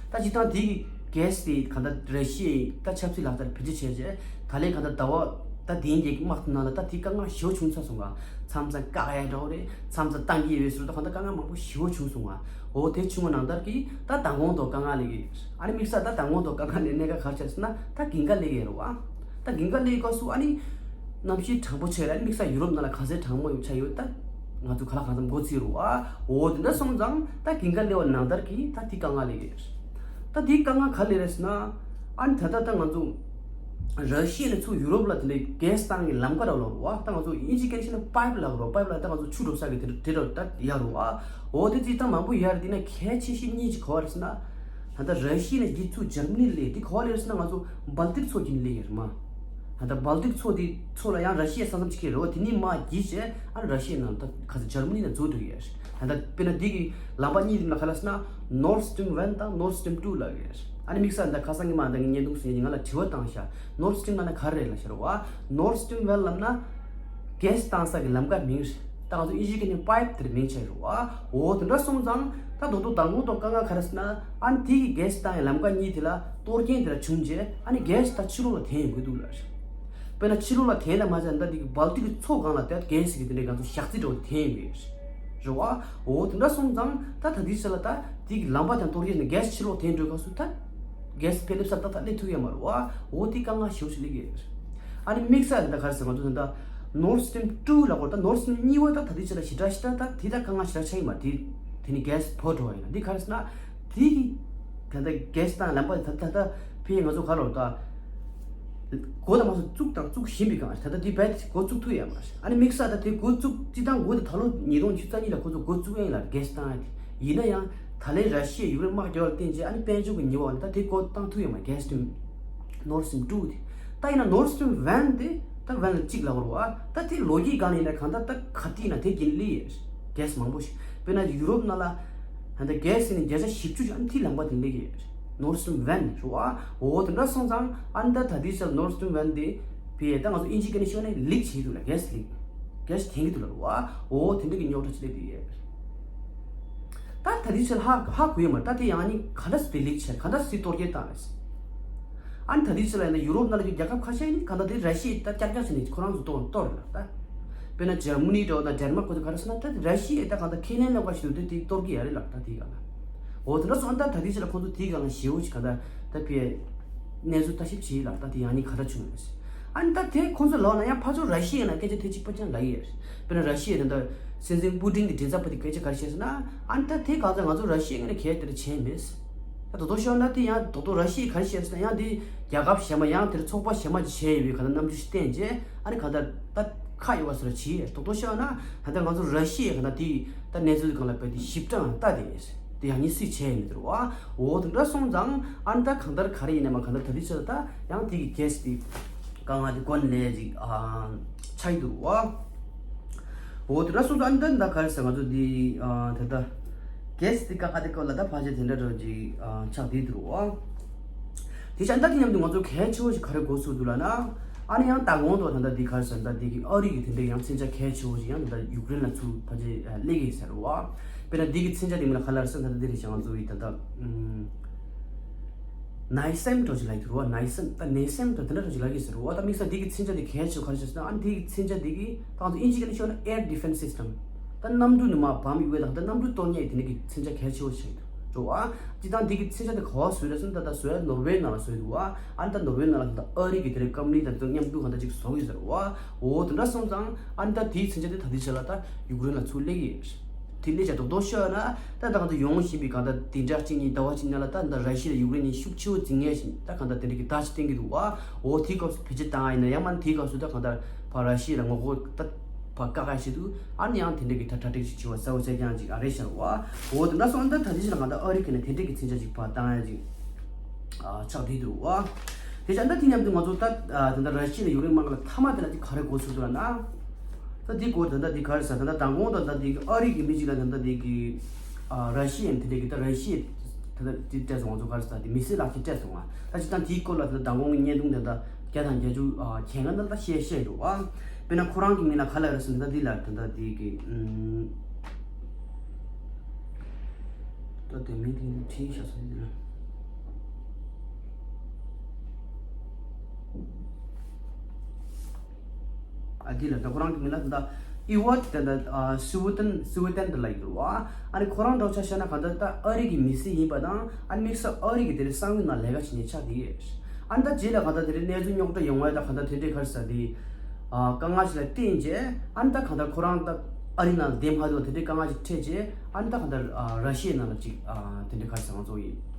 ད་སྤྱིར་བཏང་དེ་གི་གྷེ་སི་དེ་གང་ལྟར་ར་ཤི་ཡའི་ད་ཆབ་སྲིད་ལག་བསྟར་བེད་སྤྱོད་བྱས་རྗེས་ད་ལན་གང་ལྟར་ཟླ་བ་ད་དེའི་རྗེས་ཀྱི་དམག་དེ་ནང་ལ་ད་དེ་དཀའ་ངལ་ཞེ་པོ་བྱུང་ཚར་སོང་ང་། མཚམས་མཚམས་བཀག་ཡག་འདྲ་བོ་རེད། མཚམས་མཚམས་བཏང་གི་ཡོད་ཟེར་ད་གང་ལྟར་དཀའ་ངལ་མང་པོ་ཞེ་པོ་བྱུང་སོང་ང་། འོ་དེ་བྱུང་བ་ནང་ལྟར་གྱི་ད་མདང་དགོང་ཐོག་དཀའ་ངལ་སླེབས་ཀྱི་རེད། ཨ་ནི་དམིགས་བསལ་ད་མདང་དགོང་ཐོག་དཀའ་ངལ་སླེབས་གནད་འགག་ག་རེ་ཆགས་ཟེར་ན་ད་རྒྱུན་ཁ་སླེབས་ཀྱི་རེད་བ། ད་རྒྱུན་ཁ་སླེབས་སྐབས་སུ་ཨ་ནི་གནམ་གཤིས་གྲང་པོ་ཆགས་རེད། ཨ་ནི་དམིགས་བསལ་ཡུ་རོབ་ནང་ལ་ག་ཚོད་གྲང་མོ་ཡོད་ཆགས་ཡོད་ད་ང་ཚོ་ག་ལ་གང་འཚམ་མགོ་ཚོད་རེད་བ། འོ་དེ་འདྲ་སོང་ཙང་ད་རྒྱུན་ཁ་སླེབས་པ་ནང་ལྟར་གྱི་ད་དེ་དཀའ་ངལ་སླེབས་ཀྱི་རེད། ད་དེ་དཀའ་ངལ་ག་རེ་རེད་ཟེར་ན། ཨ་ནི་ད་ལྟ་ད་ང་ཚོ་ར་ཤི་ཡ་ནས་ཚུར་ཡུ་རོབ་ལ་དེ་འདྲའི་གྷེ་སི་བཏང་གི་ལམ་ཁ་ར་ལོ་རུ་བ། ད་ང་ཚོ་ཨིན་ཇི་སྐད་བཤད་ན་པའིབ་ལབ་རོ། པའིབ་ལ་ད་ང་ཚོ་ཆུ་འགྲོ་ས་གི་དེ་དེ་ར་ད་ཡ་རུ་བ། འོ་དེ་ཅིག་ད་མང་པོ་ཡར་དེ་ན་གལ་ཆེ་ཤོས་གཉིས་ཅིག་ག་བ་རེད་ཟེར་ན། ད་ལྟ་ར་ཤི་ཡ་ནས་འདི་ཚུར་འཇར་མ་ནི་སླེབས་དེ་ག་བ་སླེབས་ཟེར་ན་ང་ཚོ་སྦལ་ཏིག་མཚོ་བརྒྱུད་ནས་སླེབས་ཡོད་རེད་མ། ད་ལྟ་སྦལ་ཏིག་མཚོ་དེ་མཚོ་ལ་ཡང་ར་ཤི་ཡའི་ས་མཚམས་ཅིག་གི་རེད་བ། དེ་ནས་མར་བརྒྱུད་བྱས་ཨ་ནི་ར་ཤི་ཡའི་ནང་ད་ག་ཚོད་འཇར་མ་ནི་ནང་འཛུལ་འགྲོ་གི་ཡོད་རེད། ད་ལྟ་དཔེར་ན་འདི་གི་ལམ་པ་གཉིས་དེ་ལ་ག་ལ་ཟེར་ན་Nord Stream one་དང་Nord Stream two་ལབ་ཡོད་རེད། ཨ་ནི་དམིགས་བསལ་ད་ཁ་སང་ཉི་མ་ད་ངས་བརྙན་ཐུང་བཟོས་ནས་ང་ལ་དྲི་བ་བཏང་ཤག Nord Stream་ལབ་ན་ག་རེ་རེད་ལབ་ཤག་རེད་བ། Nord Stream one་ལབ་ན་གྷེ་སི་བཏང་ས་གི་ལམ་ཁ་མིང་རེད། ད་ང་ཚོ་ཨིན་ཇི་སྐད་ནས་པའིབ་དེར་མིང་ཆགས་རེད་བ། འོ་དེ་འདྲ་སོང་ཙང་ད་རྡོག་རྡོག་མདང་དགོང་ཐོག་དཀའ་ངལ་ག་རེ་ཟེར་ན། ཨ་ནི་དེ་གི་གྷེ་སི་བཏང་ཡག་ལམ་ཁ་གཉིས་དེ་ལ་གཏོར་སྐྱོན་དེ་འདྲ་བྱུང་རྗེས་ཨ་ནི་གྷེ་སི་ད་ཕྱི་ལོགས་ལ་འཐེན་ཡོང་གི་འདུག་ལབ་རེད། དཔེར་ན་ཕྱི་ལོགས་ལ་འཐེན་ན་མ་ཟད་ད་འདི་གི་སྦལ་ཏིག་གི་མཚོ་སྒང་ལ་དེ་གྷེ་སི་གི་དེ་འདྲའི་ང་ཚོ་ཞག་རྩི་འདྲ་བོ་འཐེན་ཡོང་གི་རེད་བ། འོ་དེ་འདྲ་སོང་ཙང་ད་ད་ལྟའི་ཆ་ལ་ད་དེ་གི་ལམ་པ་དང་གཏོར་སྐྱོན་ནས་གྷེ་སི་ཕྱི་ལོགས་འཐེན་འགྲོ་སྐབས་སུ་ད་གྷེ་སི་ཕར་སླེབས་ས་ད་ད་སླེབས་ཐུབ་ཡོད་མ་རེད་བ། འོ་དེ་དཀའ་ངལ་ཞེ་པོ་ཞིག་སླེབས་ཀྱི་རེད། ཨ་ནི་དམིགས་བསལ་ད་ག་རེ་ཟེར་ང་ཚོ་ད་ལྟ་Nord Stream two་ལབ་དགོས་རེད། ད་Nord Stream་གཉིས་པ་ད་ད་ལྟའི་ཆ་ལ་ཞེ་དྲག་ཞེ་དྲག་ད་དེ་ད་དཀའ་ངལ་ཞེ་དྲག་ཆགས་ཀྱི་མ་རེད། དེ་དེ་ནི་གྷེ་སི་བོར་འགྲོ་བ་ཡིན་ན་འདི་ག་རེ་ཟེར་ན། དེ་གི་ད་ལྟ་གྷེ་སི་བཏང་ལམ་པ་ད་ད་ད་ཕ་གི་ང་ཚོ་ག་ལབ་ད། འགོ་ད་མ་སོང་བཙུགས་དང་བཙུགས་བཞིན་པའི་སྒང་ད་ལྟ་དེ་རྦད་དེ་འགོ་བཙུགས་ཐུབ་ཡོད་མ་རེད། ཨ་ནི་དམིགས་བསལ་ད་དེ་འགོ་བཙུགས་སྤྱིར་བཏང་འགོ་དེ་ད་ལོ་ཉིས་སྟོང་ཉི་ཤུ་རྩ་གཉིས་ལ་འགོ་ཚུགས་འགོ་བཙུགས་ཡིན་ལ་གྷེ་སི་བཏང་ཡ་དེ། ཡིན་ན་ཡང་ད་ལན་ར་ཤི་ཡ་ཡུཀ་རེན་དམག་རྒྱག་པ་ལ་བརྟེན་བྱས་ཨ་ནི་དཔལ་འབྱོར་གྱི་ཉེས་པ་ད་དེ་འགོ་བཏང་ཐུབ་ཡོད་མ་རེད། གྷེ་སི་Nord Stream two་དེ། ད་ཡིན་ན་Nord Stream one་དེ་ད་one་ལ་གཅིག་ལབ་དགོས་རེད་བ། ད་དེ་ལོ་རྒྱུས་སྒང་ནས་ཡིན་ན་གང་ལྟར་ད་ག་དུས་ཡིན་ན་དེ་རྒྱུན་སླེབས་ཡོད་རེད། གྷེ་སི་མང་པོ་ཞིག་དཔེར་ན་ཡུ་རོབ་ནང་ལ་ད་ལྟ་གྷེ་སི་ནི་བརྒྱ་ཆ་བཞི་བཅུ་ཞིག་ཨ་ནི་དེ་ལམ་པ་དེ་སླེབས་ཀྱི་ཡོད་རེད། Nord Stream one་རེད་བ། འོ་དེ་འདྲ་སོང་ཙང་ཨ་ནི་ད་ད་ལྟའི་ཆར་Nord Stream one་དེ་བས་ད་ང་ཚོ་ཨིན་ཇི་སྐད་ནས་ཤོད་ན་ལིག་བྱེད་འདུག་ལ། གྷེ་སི་ལིག་གྷེ་སི་འཐེན་གྱི་འདུག་ལ་རེད་བ། འོ་དེ་འདྲ་གི་རྙོག་དྲ་ཅིག་སླེབས་ཀྱི་ཡོད་རེད། ད་ད་ལྟའི་ཆར་ཧ་ཧ་གོ་ཡོད་མ་རེད། ད་དེ་ཡང་ནི་ག་འདྲ་སེ་ལིག་བྱས་ག་འདྲ་སེ་གཏོར་སྐྱོན་བཏང་རེད། ཨ་ནི་ད་ལྟའི་ཆར་ལ་ཡིན་ན་ཡུ་རོབ་ནང་ལ་ཡོད་རྒྱལ་ཁབ་ཁ་ཤས་ནི་ག་འདྲ་དེ་ར་ཤི་ཡས་ད་ཀྱག་ཀྱག་བྱས་ནས་ཁོ་རང་ཚོ་གཏོར་གཏོར་རེད་ལ་ད། དཔེར་ན་འཇར་མ་ནི་འདྲ་བོ་དང་ཌེན་མཱག་ཁོ་ཚོ་ག་རེ་ཟེར་ན་ད་ར་ཤི་ཡས་ད་ག་འདྲ་ཁས་ལེན་ལབ་པ་ཞིག་འདུག་དེ་དེ་གཏོར་གྱི་ཡ་རེད་ལ་ད་དེའི་སྒང་ལ། འོ་དེ་འདྲ་སོང་ད་ད་ལྟའི་ཆར་ལ་ཁོ་ཚོ་དེའི་སྒང་ལ་ཞེ་པོ་ཅིག་ག་འདྲ་ད་ཕའི་གནས་ཚུལ་ལྟ་ཞིབ་བྱེད་ལ་ད་དེ་ཡང་ནི་ག་འདྲ་བྱུང་ཡོད་ཟེར། ཨ་ནི་ད་དེ་ཁོང་ཚོ་ལབ་ན་ཡང་ཕར་ཕྱོགས་ར་ཤི་ཡ་ན་སྐད་ཆ་ཐེངས་གཅིག་པ་ཅང་ལབ་ཡོད་རེད། དཔེར་ན་ར་ཤི་ཡ་ད་ད་སྲིད་འཛིན་པུ་ཏིན་གྱི་མགྲིན་ཚབ་པ་དེ་སྐད་ཆ་ག་རེ་བཤད་ཟེར་ན། ཨ་ནི་ད་དེ་གང་ཚ་ང་ཚོ་ར་ཤི་ཡ་ངོས་ནས་གལ་དེ་འདྲ་བྱས་མེད། ད་དོ་དོ་ཤོར་ན་དེ་ཡང་དོ་དོ་ར་ཤི་ཡ་ག་རེ་བཤད་ཟེར་ན་ཡང་དེ་རྒྱལ་ཁབ་གཞན་པ་ཡང་དེར་ཚོགས་པ་གཞན་པ་ཅིག་བྱས་ཡོད་པའི་ག་ད་རྣམ་འགྱུར་ཞིག་བསྟན་རྗེས་ཨ་ནི་ག་ད་ད་ཁ་གཡོག་པ་སོགས་བྱས། དོ་དོ་ཤོར་ན་ད་ད་ང་ཚོ་ར་ཤི་ཡ་ག་ད་དེ་ད་གནས་ཚུལ་སྒང་ལ་བས་དེ་ཞིབ་ཕྲ་ལྟ་དེ་དེ་ཡང་ནི་སུས་བྱས་ཡོད་མི་འདུག་བ། འོ་དེ་འདྲ་སོང་ཙང་ཨ་ནི་ད་གང་ལྟར་ག་རེ་ཡིན་ན་མ་གང་ལྟར་ད་དེ་ཚོ་ད་ཡང་དེ་གི་གྷེ་སི་དེ་དཀའ་ངལ་དེ་མགོ་ནས་ཅིག་ཨ་ཆགས་ཡོད་འདུག་བ། འོ་དེ་འདྲ་སོང་ཙང་ཨ་ནི་ད་ད་ག་རེ་ཟེར་ང་ཚོ་འདི་ཨ་ད་ལྟ་གྷེ་སི་དེ་དཀའ་ཁག་དེ་སྐོར་ལ་ད་ཕལ་ཆེར་དེ་འདྲ་འདྲ་ཅིག་ཨ་ཆགས་བསྡད་འདུག་བ། དེ་ཆ་ད་དེ་མཉམ་དུ་ང་ཚོ་གལ་ཆེ་བོ་ཞིག་ག་རེ་གོ་ཚུལ་འདུག་ལབ་ན། ཨ་ནི་ཡང་ད་གོང་དུ་ད་ལྟ་འདི་ག་རེ་ཟེར་ད་འདི་གི་ཨ་རི་གི་དེ་འདྲ་ཡང་མཚོན་ཆ་གལ་ཆེ་བོ་ཞིག་ཡང་ད་ལྟ་ཡུཀ་རེན་ལ་ཚུར་ཕལ་ཆེར་སླེབས་ཀྱི་ཡོད་ཟེར་བ། དཔེར་ན་འདི་གི་མཚོན་ཆ་དེ་མིན་ལ་ག་ལ་རེ་ཟེར་ད་ལྟ་འདི་རེད་ཤག་ང་ཚོ་ཡི་ད་ལྟ་ཨུམ། ནའི་སེམ་འདྲ་ཅིག་ལབ་ཀྱི་རེད་བ། ནའི་སེམ་ད་ནའི་སེམ་འདྲ་དེ་འདྲ་འདྲ་ཅིག་ལབ་ཀྱི་ཟེར་བ། ད་དམིགས་བསལ་འདི་གི་མཚོན་ཆ་དེ་གལ་ཆེ་བ་ག་རེ་ཆགས་ཟེར་ན། ཨ་ནི་འདི་གི་མཚོན་ཆ་འདི་གི་ད་ང་ཚོ་ཨིན་ཇི་སྐད་ནས་ཤོད་ན་air defense system། ད་གནམ་གྲུ་ནས་མར་བོམ་གཡུག་ཡས་དང་ད་གནམ་གྲུ་གཏོར་ཡས་དེ་འདྲ་གི་མཚོན་ཆ་གལ་ཆེ་བོ་ཞིག་འདུག་བ། སྤྱིར་བཏང་འདི་གི་མཚོན་ཆ་དེ་ག་པར་བཟོས་རེད་ཟེར་ན། ད་ད་བཟོ་ཡ་ནོར་ཝེ་ནང་ལ་བཟོས་འདུག་བ། ཨ་ནི་ད་ནོར་ཝེ་ནང་ལ་ད་ཨ་རི་གི་དེ་འདྲ་ཀམ་པ་ནི་དང་དེ་མཉམ་དུ་གང་ལྟར་ཅིག་བཟོ་གི་ཟེར་བ། འོ་དེ་འདྲ་སོང་ཙང་ཨ་ནི་ད་དེའི་མཚོན་ཆ་དེ་ད་ལྟའི་ཆ་ལ་ད་ཡུཀ་རེན་ལ་ཚུར་སླེབས་ཀྱི་ཡོད། དེ་སླེབས་བྱས་རྡོག་རྡོག་ཤོད་ན་ད་ད་གང་ལྟར་ཡོང་བཞིན་པའི་གང་ལྟར་བདུན་ཕྲག་གཅིག་གཉིས་ཟླ་བ་གཅིག་ནང་ལ་ད་ད་ར་ཤི་ཡ་དང་ཡུཀ་རེན་གཉིས་ཤུགས་ཆེ་བོ་འཛིང་ངེས་ཤིང་ད་གང་ལྟར་དེ་འདྲ་གི་བརྡ་ཅིག་བསྟན་གྱི་འདུག་བ། འོ་དེའི་སྐབས་སུ་བེད་སྤྱོད་བཏང་ཡ་ཡིན་ན། ཡང་མིན་དེའི་སྐབས་སུ་ད་གང་ལྟར་ཕར་ར་ཤི་ཡ་ལ་ངོ་རྒོལ་ད་ཕར་བཀག་ཡ་ཆེད་དུ་ཨ་ནི་ཡང་དེ་འདྲ་གི་ད་གྲ་སྒྲིག་ཅིག་བྱེད་པ་གསལ་པོ་གསལ་རྐྱང་ཅིག་ཨ་རེད་ཤག་བ། འོ་དེ་འདྲ་སོང་ད་ད་ལྟའི་ཆ་ལ་གང་ལྟར་ཨ་རི་གི་ནས་དེ་འདྲ་གི་མཚོན་ཆ་ཅིག་ཕར་བཏང་ཡ་ཅིག་ཨ་ཆགས་བསྡད་འདུག་བ། དེ་ཆ་ད་དེ་མཉམ་དུ་ང་ཚོ་ད་ཨ་ད་ལྟ་ར་ཤི་ཡ་ཡུཀ་རེན་དམག་ལ་མཐའ་མ་དེ་ལ་དེ་ག་རེ་འགོ་ཚུགས་འདུག་ལབ་ན། ད་དེ་སྐོར་ད་ལྟ་དེ་ག་རེ་ཟེར། ད་ལྟ་མདང་དགོང་ད་ལྟ་དེ་ཨ་རི་གི་མི་གཅིག་ལ་ད་ལྟ་དེ་གི་ཨ་ར་ཤི་ཡན་དེ་འདྲ་གི་ད་ར་ཤི་ཡ་ད་ལྟ་དེ་སྤྲད་སོང་། ང་ཚོ་ག་རེ་ཟེར། དེ་མི་སེར་ལག་ཁྱེར་སྤྲད་སོང་ང་། ད་ཅི་ད་དེའི་སྐོར་ལ་ད་ལྟ་མདང་དགོང་གི་བརྙན་ཐུང་ད་ལྟ་བརྒྱ་དང་བརྒྱད་ཅུ་ཨ་གྱ་ལྔ་ད་ལྟ་བཤད་བཤད་འདུག་བ། དཔེར་ན་ཁོ་རང་གི་མིང་ལ་ག་ལབ་རེད་ཟེར་ན། ད་འདི་ལ་ད་ལྟ་དེ་གི་ཨུམ། ད་དེ་མིང་དེ་འདི་བྲིས་བཞག་སོང་། འདི་ལ། ཨ་འདི་ལ་ད་ཁོ་རང་གི་མིང་ལ་ད་ཨི་ཝར་ད་ད་ཨ་སི་ཝི་ཏན་སི་ཝི་ཏན་ད་ལབ་ཀྱི་འདུག་བ། ཨ་ནི་ཁོ་རང་འདྲ་ཆ་བཞག་ན་གང་ལྟར་ད་ཨ་རི་གི་མི་སེར་ཡིན་པ་དང་། ཨ་ནི་དམིགས་བསལ་ཨ་རི་གི་དེ་རིང་གསང་བའི་ནང་ལས་ཀ་བྱེད་མཁན་ཆགས་བསྡད་ཡོད། ཨ་ནི་ད་རྗེས་ལ་གང་ལྟར་དེ་རིང་གནས་ཚུལ་རྙོག་དྲ་ཡོང་བ་ད་གང་ལྟར་དེ་འདྲའི་ག་རེ་ཟེར་དེ། ཨ་དཀའ་ངལ་ཞིག་ལ་བརྟེན་རྗེས་ཨ་ནི་ད་གང་ལྟར་ཁོ་རང་ད་ཨ་རི་ནང་ལ་བསྡད་མ་ཐུབ་པ་དེ་འདྲའི་དཀའ་ངལ་ཞིག་འཕྲད་རྗེས་ཨ་ནི་ད་གང་ལྟར་ཨ་ར་ཤི་ཡའི་ནང་ལ་ཅིག་ཨ་དེ་འདྲའི་ག་རེ་ཟེར་ང་ཚོ་ཡིན།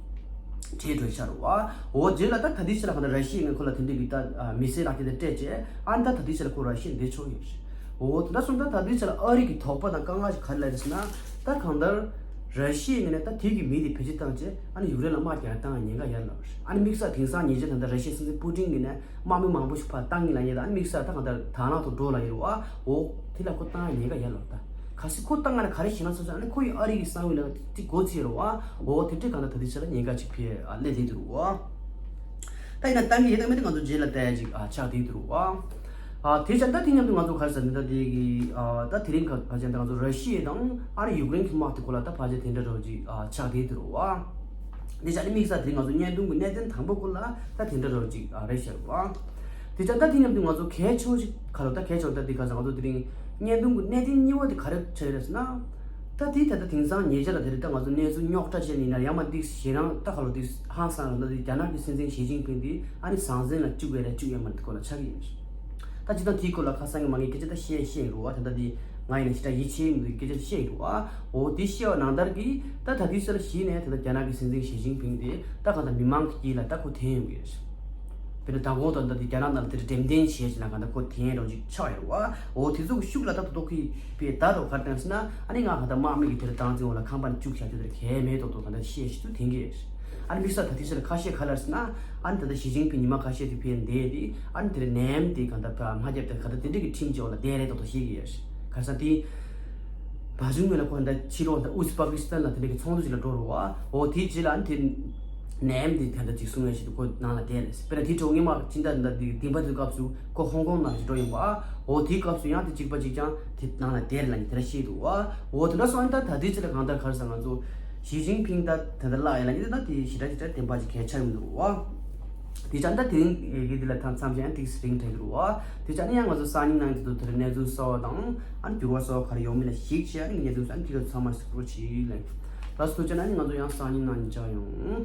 ཁྲལ་སྤྲོད་ཤར་བ། འོ་རྗེས་ལ་ད་ད་ལྟའི་ཆ་ལ་གང་ལྟར་ར་ཤི་ཡའི་ངོས་ཁོ་ལ་དེ་འདྲའི་གི་ད་ཨ་མི་སེར་ལག་ཁྱེར་དེ་སྤྲད་རྗེས་ཨ་ནི་ད་ད་ལྟའི་ཆ་ལ་ཁོ་ར་ཤི་ཡ་བསྡད་ཆོག་ཡོད་རེད། འོ་དེ་འདྲ་སོང་ད་ད་ལྟའི་ཆ་ལ་ཨ་རི་གི་དོགས་པ་དང་དཀའ་ངལ་ཞིག་ག་རེ་ལབ་རེད་ཟེར་ན། ད་གང་ལྟར་ར་ཤི་ཡའི་ངོས་ནས་ད་དེ་གི་མི་དེ་བེད་སྤྱོད་བཏང་རྗེས་ཨ་ནི་ཡུཀ་རེན་ལ་དམག་རྒྱག་བཏང་ཉེན་ཁ་ཡོད་རེད་ལབ་རེད། ཨ་ནི་དམིགས་བསལ་དེང་སང་ཉེ་ཆར་ད་ལྟ་ར་ཤི་ཡའི་སྲིད་འཛིན་པུ་ཏིན་གྱིས་ནས་དམག་མི་མང་པོ་ཞིག་ཕར་བཏང་གི་ལབ་ཡས་ད། ཨ་ནི་དམིགས་བསལ་ད་གང་ལྟར་དར་ནག་ཏུ་འགྲོ་ལབ་ཡོད་རེད་བ། འོ་དེ་ལ་ཁོ་བཏང་ཡ་ཉེན་ཁ་ཡོད་ལབ་ད། གལ་སྲིད་ཁོ་བཏང་ན་ག་རེ་བྱེད་ན་སོ་སོ་ཨ་ནི་ཁོ་ཡི་ཨ་རི་གི་གསང་བའི་ལ་ཏི་སྒོ་ཕྱེ་རེད་བ། འོ་དེ་འདྲའི་གང་ལྟར་ད་ལྟའི་ཆ་ལ་ཉེན་ཁ་ཅིག་འཕེལ་ཨ་སླེབས་བསྡད་འདུག་བ། ད་ཡིན་ན་བཏང་གི་ཡོད་དང་མེད་དེ་ང་ཚོ་རྗེས་ལ་བལྟ་ཡ་ཅིག་ཨ་ཆགས་བསྡད་འདུག་བ། ཨ་དེ་ཆ་ད་དེ་མཉམ་དུ་ང་ཚོ་ག་རེ་ཟེར་ན་ད་དེ་གི་ཨ་ད་དེ་རིང་ག་ག་ཅན་ད་ང་ཚོ་ར་ཤི་ཡ་དང་ཨ་རི་ཡུཀ་རེན་གྱི་དམག་དེ་སྐོར་ལ་ད་ཕལ་ཆེར་དེ་འདྲ་རོ་ཅིག་ཨ་ཆགས་བསྡད་འདུག་བ། དེ་ཆ་ནི་དམིགས་བསལ་དེ་རིང་ང་ཚོ་བརྙན་ཐུང་གི་གནད་དོན་དང་པོ་སྐོར་ལ་ད་དེ་འདྲ་རོ་ཅིག་ཨ་རེད་ཤག་བ། དེ་ཆ་ད་དེ་མཉམ་དུ་ང་ཚོ་གལ་ཆེ་བོ་ཞིག་ག་ལ་ད་གལ་ཆེ་བོ་ད་དེ་ག་ས་ང་ཚོ་དེ་རིང་བརྙན་ཐུང་གི་གནད་དོན་གཉིས་པ་དེ་ག་རེ་ཆགས་ཡོད་རེད་ཟེར་ན། ད་དེ་ད་ལྟ་དེང་སང་ཉེ་ཆར་ལ་དེ་རིང་ད་ང་ཚོ་གནས་ཚུལ་རྙོག་དྲ་བྱས་ནས་ཡིན་ན་ཡང་མ་འདི་ཞེ་རང་ད་ག་ལ་འདི་ཧང་སང་ར་ན་འདི་རྒྱ་ནག་གི་སྲིད་འཛིན་ཞི་ཅིན་ཕིང་འདི་ཨ་ནི་ཟང་ཟིང་ལ་བཅུག་ཡོད་རེད་བཅུག་ཡོད་མ་རེད་དེ་སྐོར་ལ་ཆགས་ཀྱི་ཡོད་རེད། ད་སྤྱིར་བཏང་དེའི་སྐོར་ལ་ཁ་སང་གི་མ་ངས་སྐད་ཆ་ད་བཤད་བཤད་ཡིན་རུང་བ། ད་ལྟ་འདི་ང་ཡིན་ན་ཞེ་དྲག་ཡིད་ཆེས་མི་འདུག་སྐད་ཆ་བཤད་ཡིན་རུང་བ། འོ་དེ་བཤད་པ་ནང་ལྟར་གྱི་ད་ད་དུས་སུ་ལ་གཞི་ནས་ད་ལྟ་རྒྱ་ནག་གི་སྲིད་འཛིན་ཞི་ཅིན་ཕིང་དེ་ད་གང་ལྟར་མི་མང་གི་དཀྱིལ་ལ་ད་ཁོ་ཐོན་ཡོང་གི་རེད། དཔེར་ན་མདང་དགོང་ད་ལྟ་འདི་རྒྱ་ནག་ནང་ལ་དེ་འདྲ་འགྲེམས་སྟོན་བྱས་ཅིག་ན་གང་ལྟར་ཁོ་ཐོན་རོགས་ཅིག་ཆགས་ཡོད་རུང་བ། འོ་དེ་ཚོ་གི་ཤུགས་ལ་ད་ད་དོ་ཁི་པའི་ད་རོ་གར་བཏང་ཟེར་ན་ཨ་ནི་ང་གང་ལྟར་དམག་མི་གི་དེ་འདྲ་བཏང་འཛིན་འོག་ལ་ཁང་པ་ནས་བཅུག་བཞག་རྒྱུ་དེ་འདྲ་གལ་མེད་མདོག་མདོག་གང་ལྟར་བཤད་ཞིག་ཏུ་ཐོན་གི་རེད། ཨ་ནི་དམིགས་བསལ་ད་དེ་ཚོ་ལ་ཁ་ཤས་ག་ལ་ཟེར་ན། ཨ་ནི་ད་ལྟ་ཞི་ཅིན་ཕིང་ཉི་མ་ཁ་ཤས་དེ་ཕེབས་བསྡད་དེ་ཨ་ནི་དེ་ལ་ནེམ་དེ་གང་ལྟར་ཕར་མ་བརྒྱབ་དེ་གང་ལྟར་དེ་འདྲ་གི་ཁྲིམས་ཀྱི་འོག་ལ་བསྡད་རེད་མདོག་མདོག་བཤད་ཀྱི་ཡོད་རེད། ག་རེ་ཟེར་ན་དེ་བ་ཆུང་ངོས་ལ་ཁོ་ད་ཕྱི་ལོགས་ད་ཨུ་ཛི་པ་ཀི་སི་ཐན་ལ་དེ་འདྲ་གི་ཚོགས་འདུ་ཅིག་ལ་འགྲོ་རུང་བ། འོ་དེའི་རྗེས་ལ་ཨ་ནི་དེ་ནེམ་དེ་གང་ལྟར་ཅིག་གསུང་ངེས་ཤིག་ཏུ་ཁོ་ནང་ལ་བསྡད་རེད། དཔེར་ན་དེ་གྲོགས་ངེས་མ་སྤྱི་ཟླ་འདི་འདི་འདི་པ་དེ་སྐབས་སུ་ཁོ་ཧོང་ཀོང་ནང་ཅིག་འགྲོ་ཡོང་བ། འོ་དེའི་སྐབས་སུ་ཡང་དེ་གཅིག་པ་གཅིག་རྐྱང་དེ་ནང་ལ་བསྡད་རེད་ལབ་ནི་དེ་འདྲ་བཤད་འདུག་བ། འོ་དེ་འདྲ་སོང་ཨ་ནི་ད་ད་དེའི་རྗེས་ལ་གང་ལྟར་ག་རེ་ཟེར་ང་ཚོ་ཞི་ཅིན་ཕིང་ད་ད་ད་ལགས་ཡིན་ལ་ཡིན་ད་དེ་ཞེ་དྲག་ཞེ་དྲག་བདེན་པ་ཅིག་གལ་ཆགས་ཡོང་འདུག་བ། དེ་ཆ་ད་དེ་རིང་གི་འདི་ལ་ཐང་མཚམས་བཞག་ཡང་ཏིག་སི་རིང་དྲག་གི་རུ་བ། དེ་ཆ་ནི་ཡང་ང་ཚོ་སང་ཉིན་ནང་དེ་ཚོ་དེར་གནས་ཚུལ་གསར་བ་དང་ཨ་ནི་འགྱུར་བ་གསར་བ་ག་རེ་ཡོང་མིན་ལ་གཞིགས་བྱས་ཨ་ནི་གནས་ཚུལ་ཨ་ནི་དེ་ག་ཚང་མ་གཟིགས་རོགས་གྱིས་ལེ། ལགས་སོ་ཐུགས་རྗེ་གནང་། ཨ་ནི་ང་ཚོ་ཡང་སང་ཉིན་ནང་ནས་མཇལ་ཡོང་།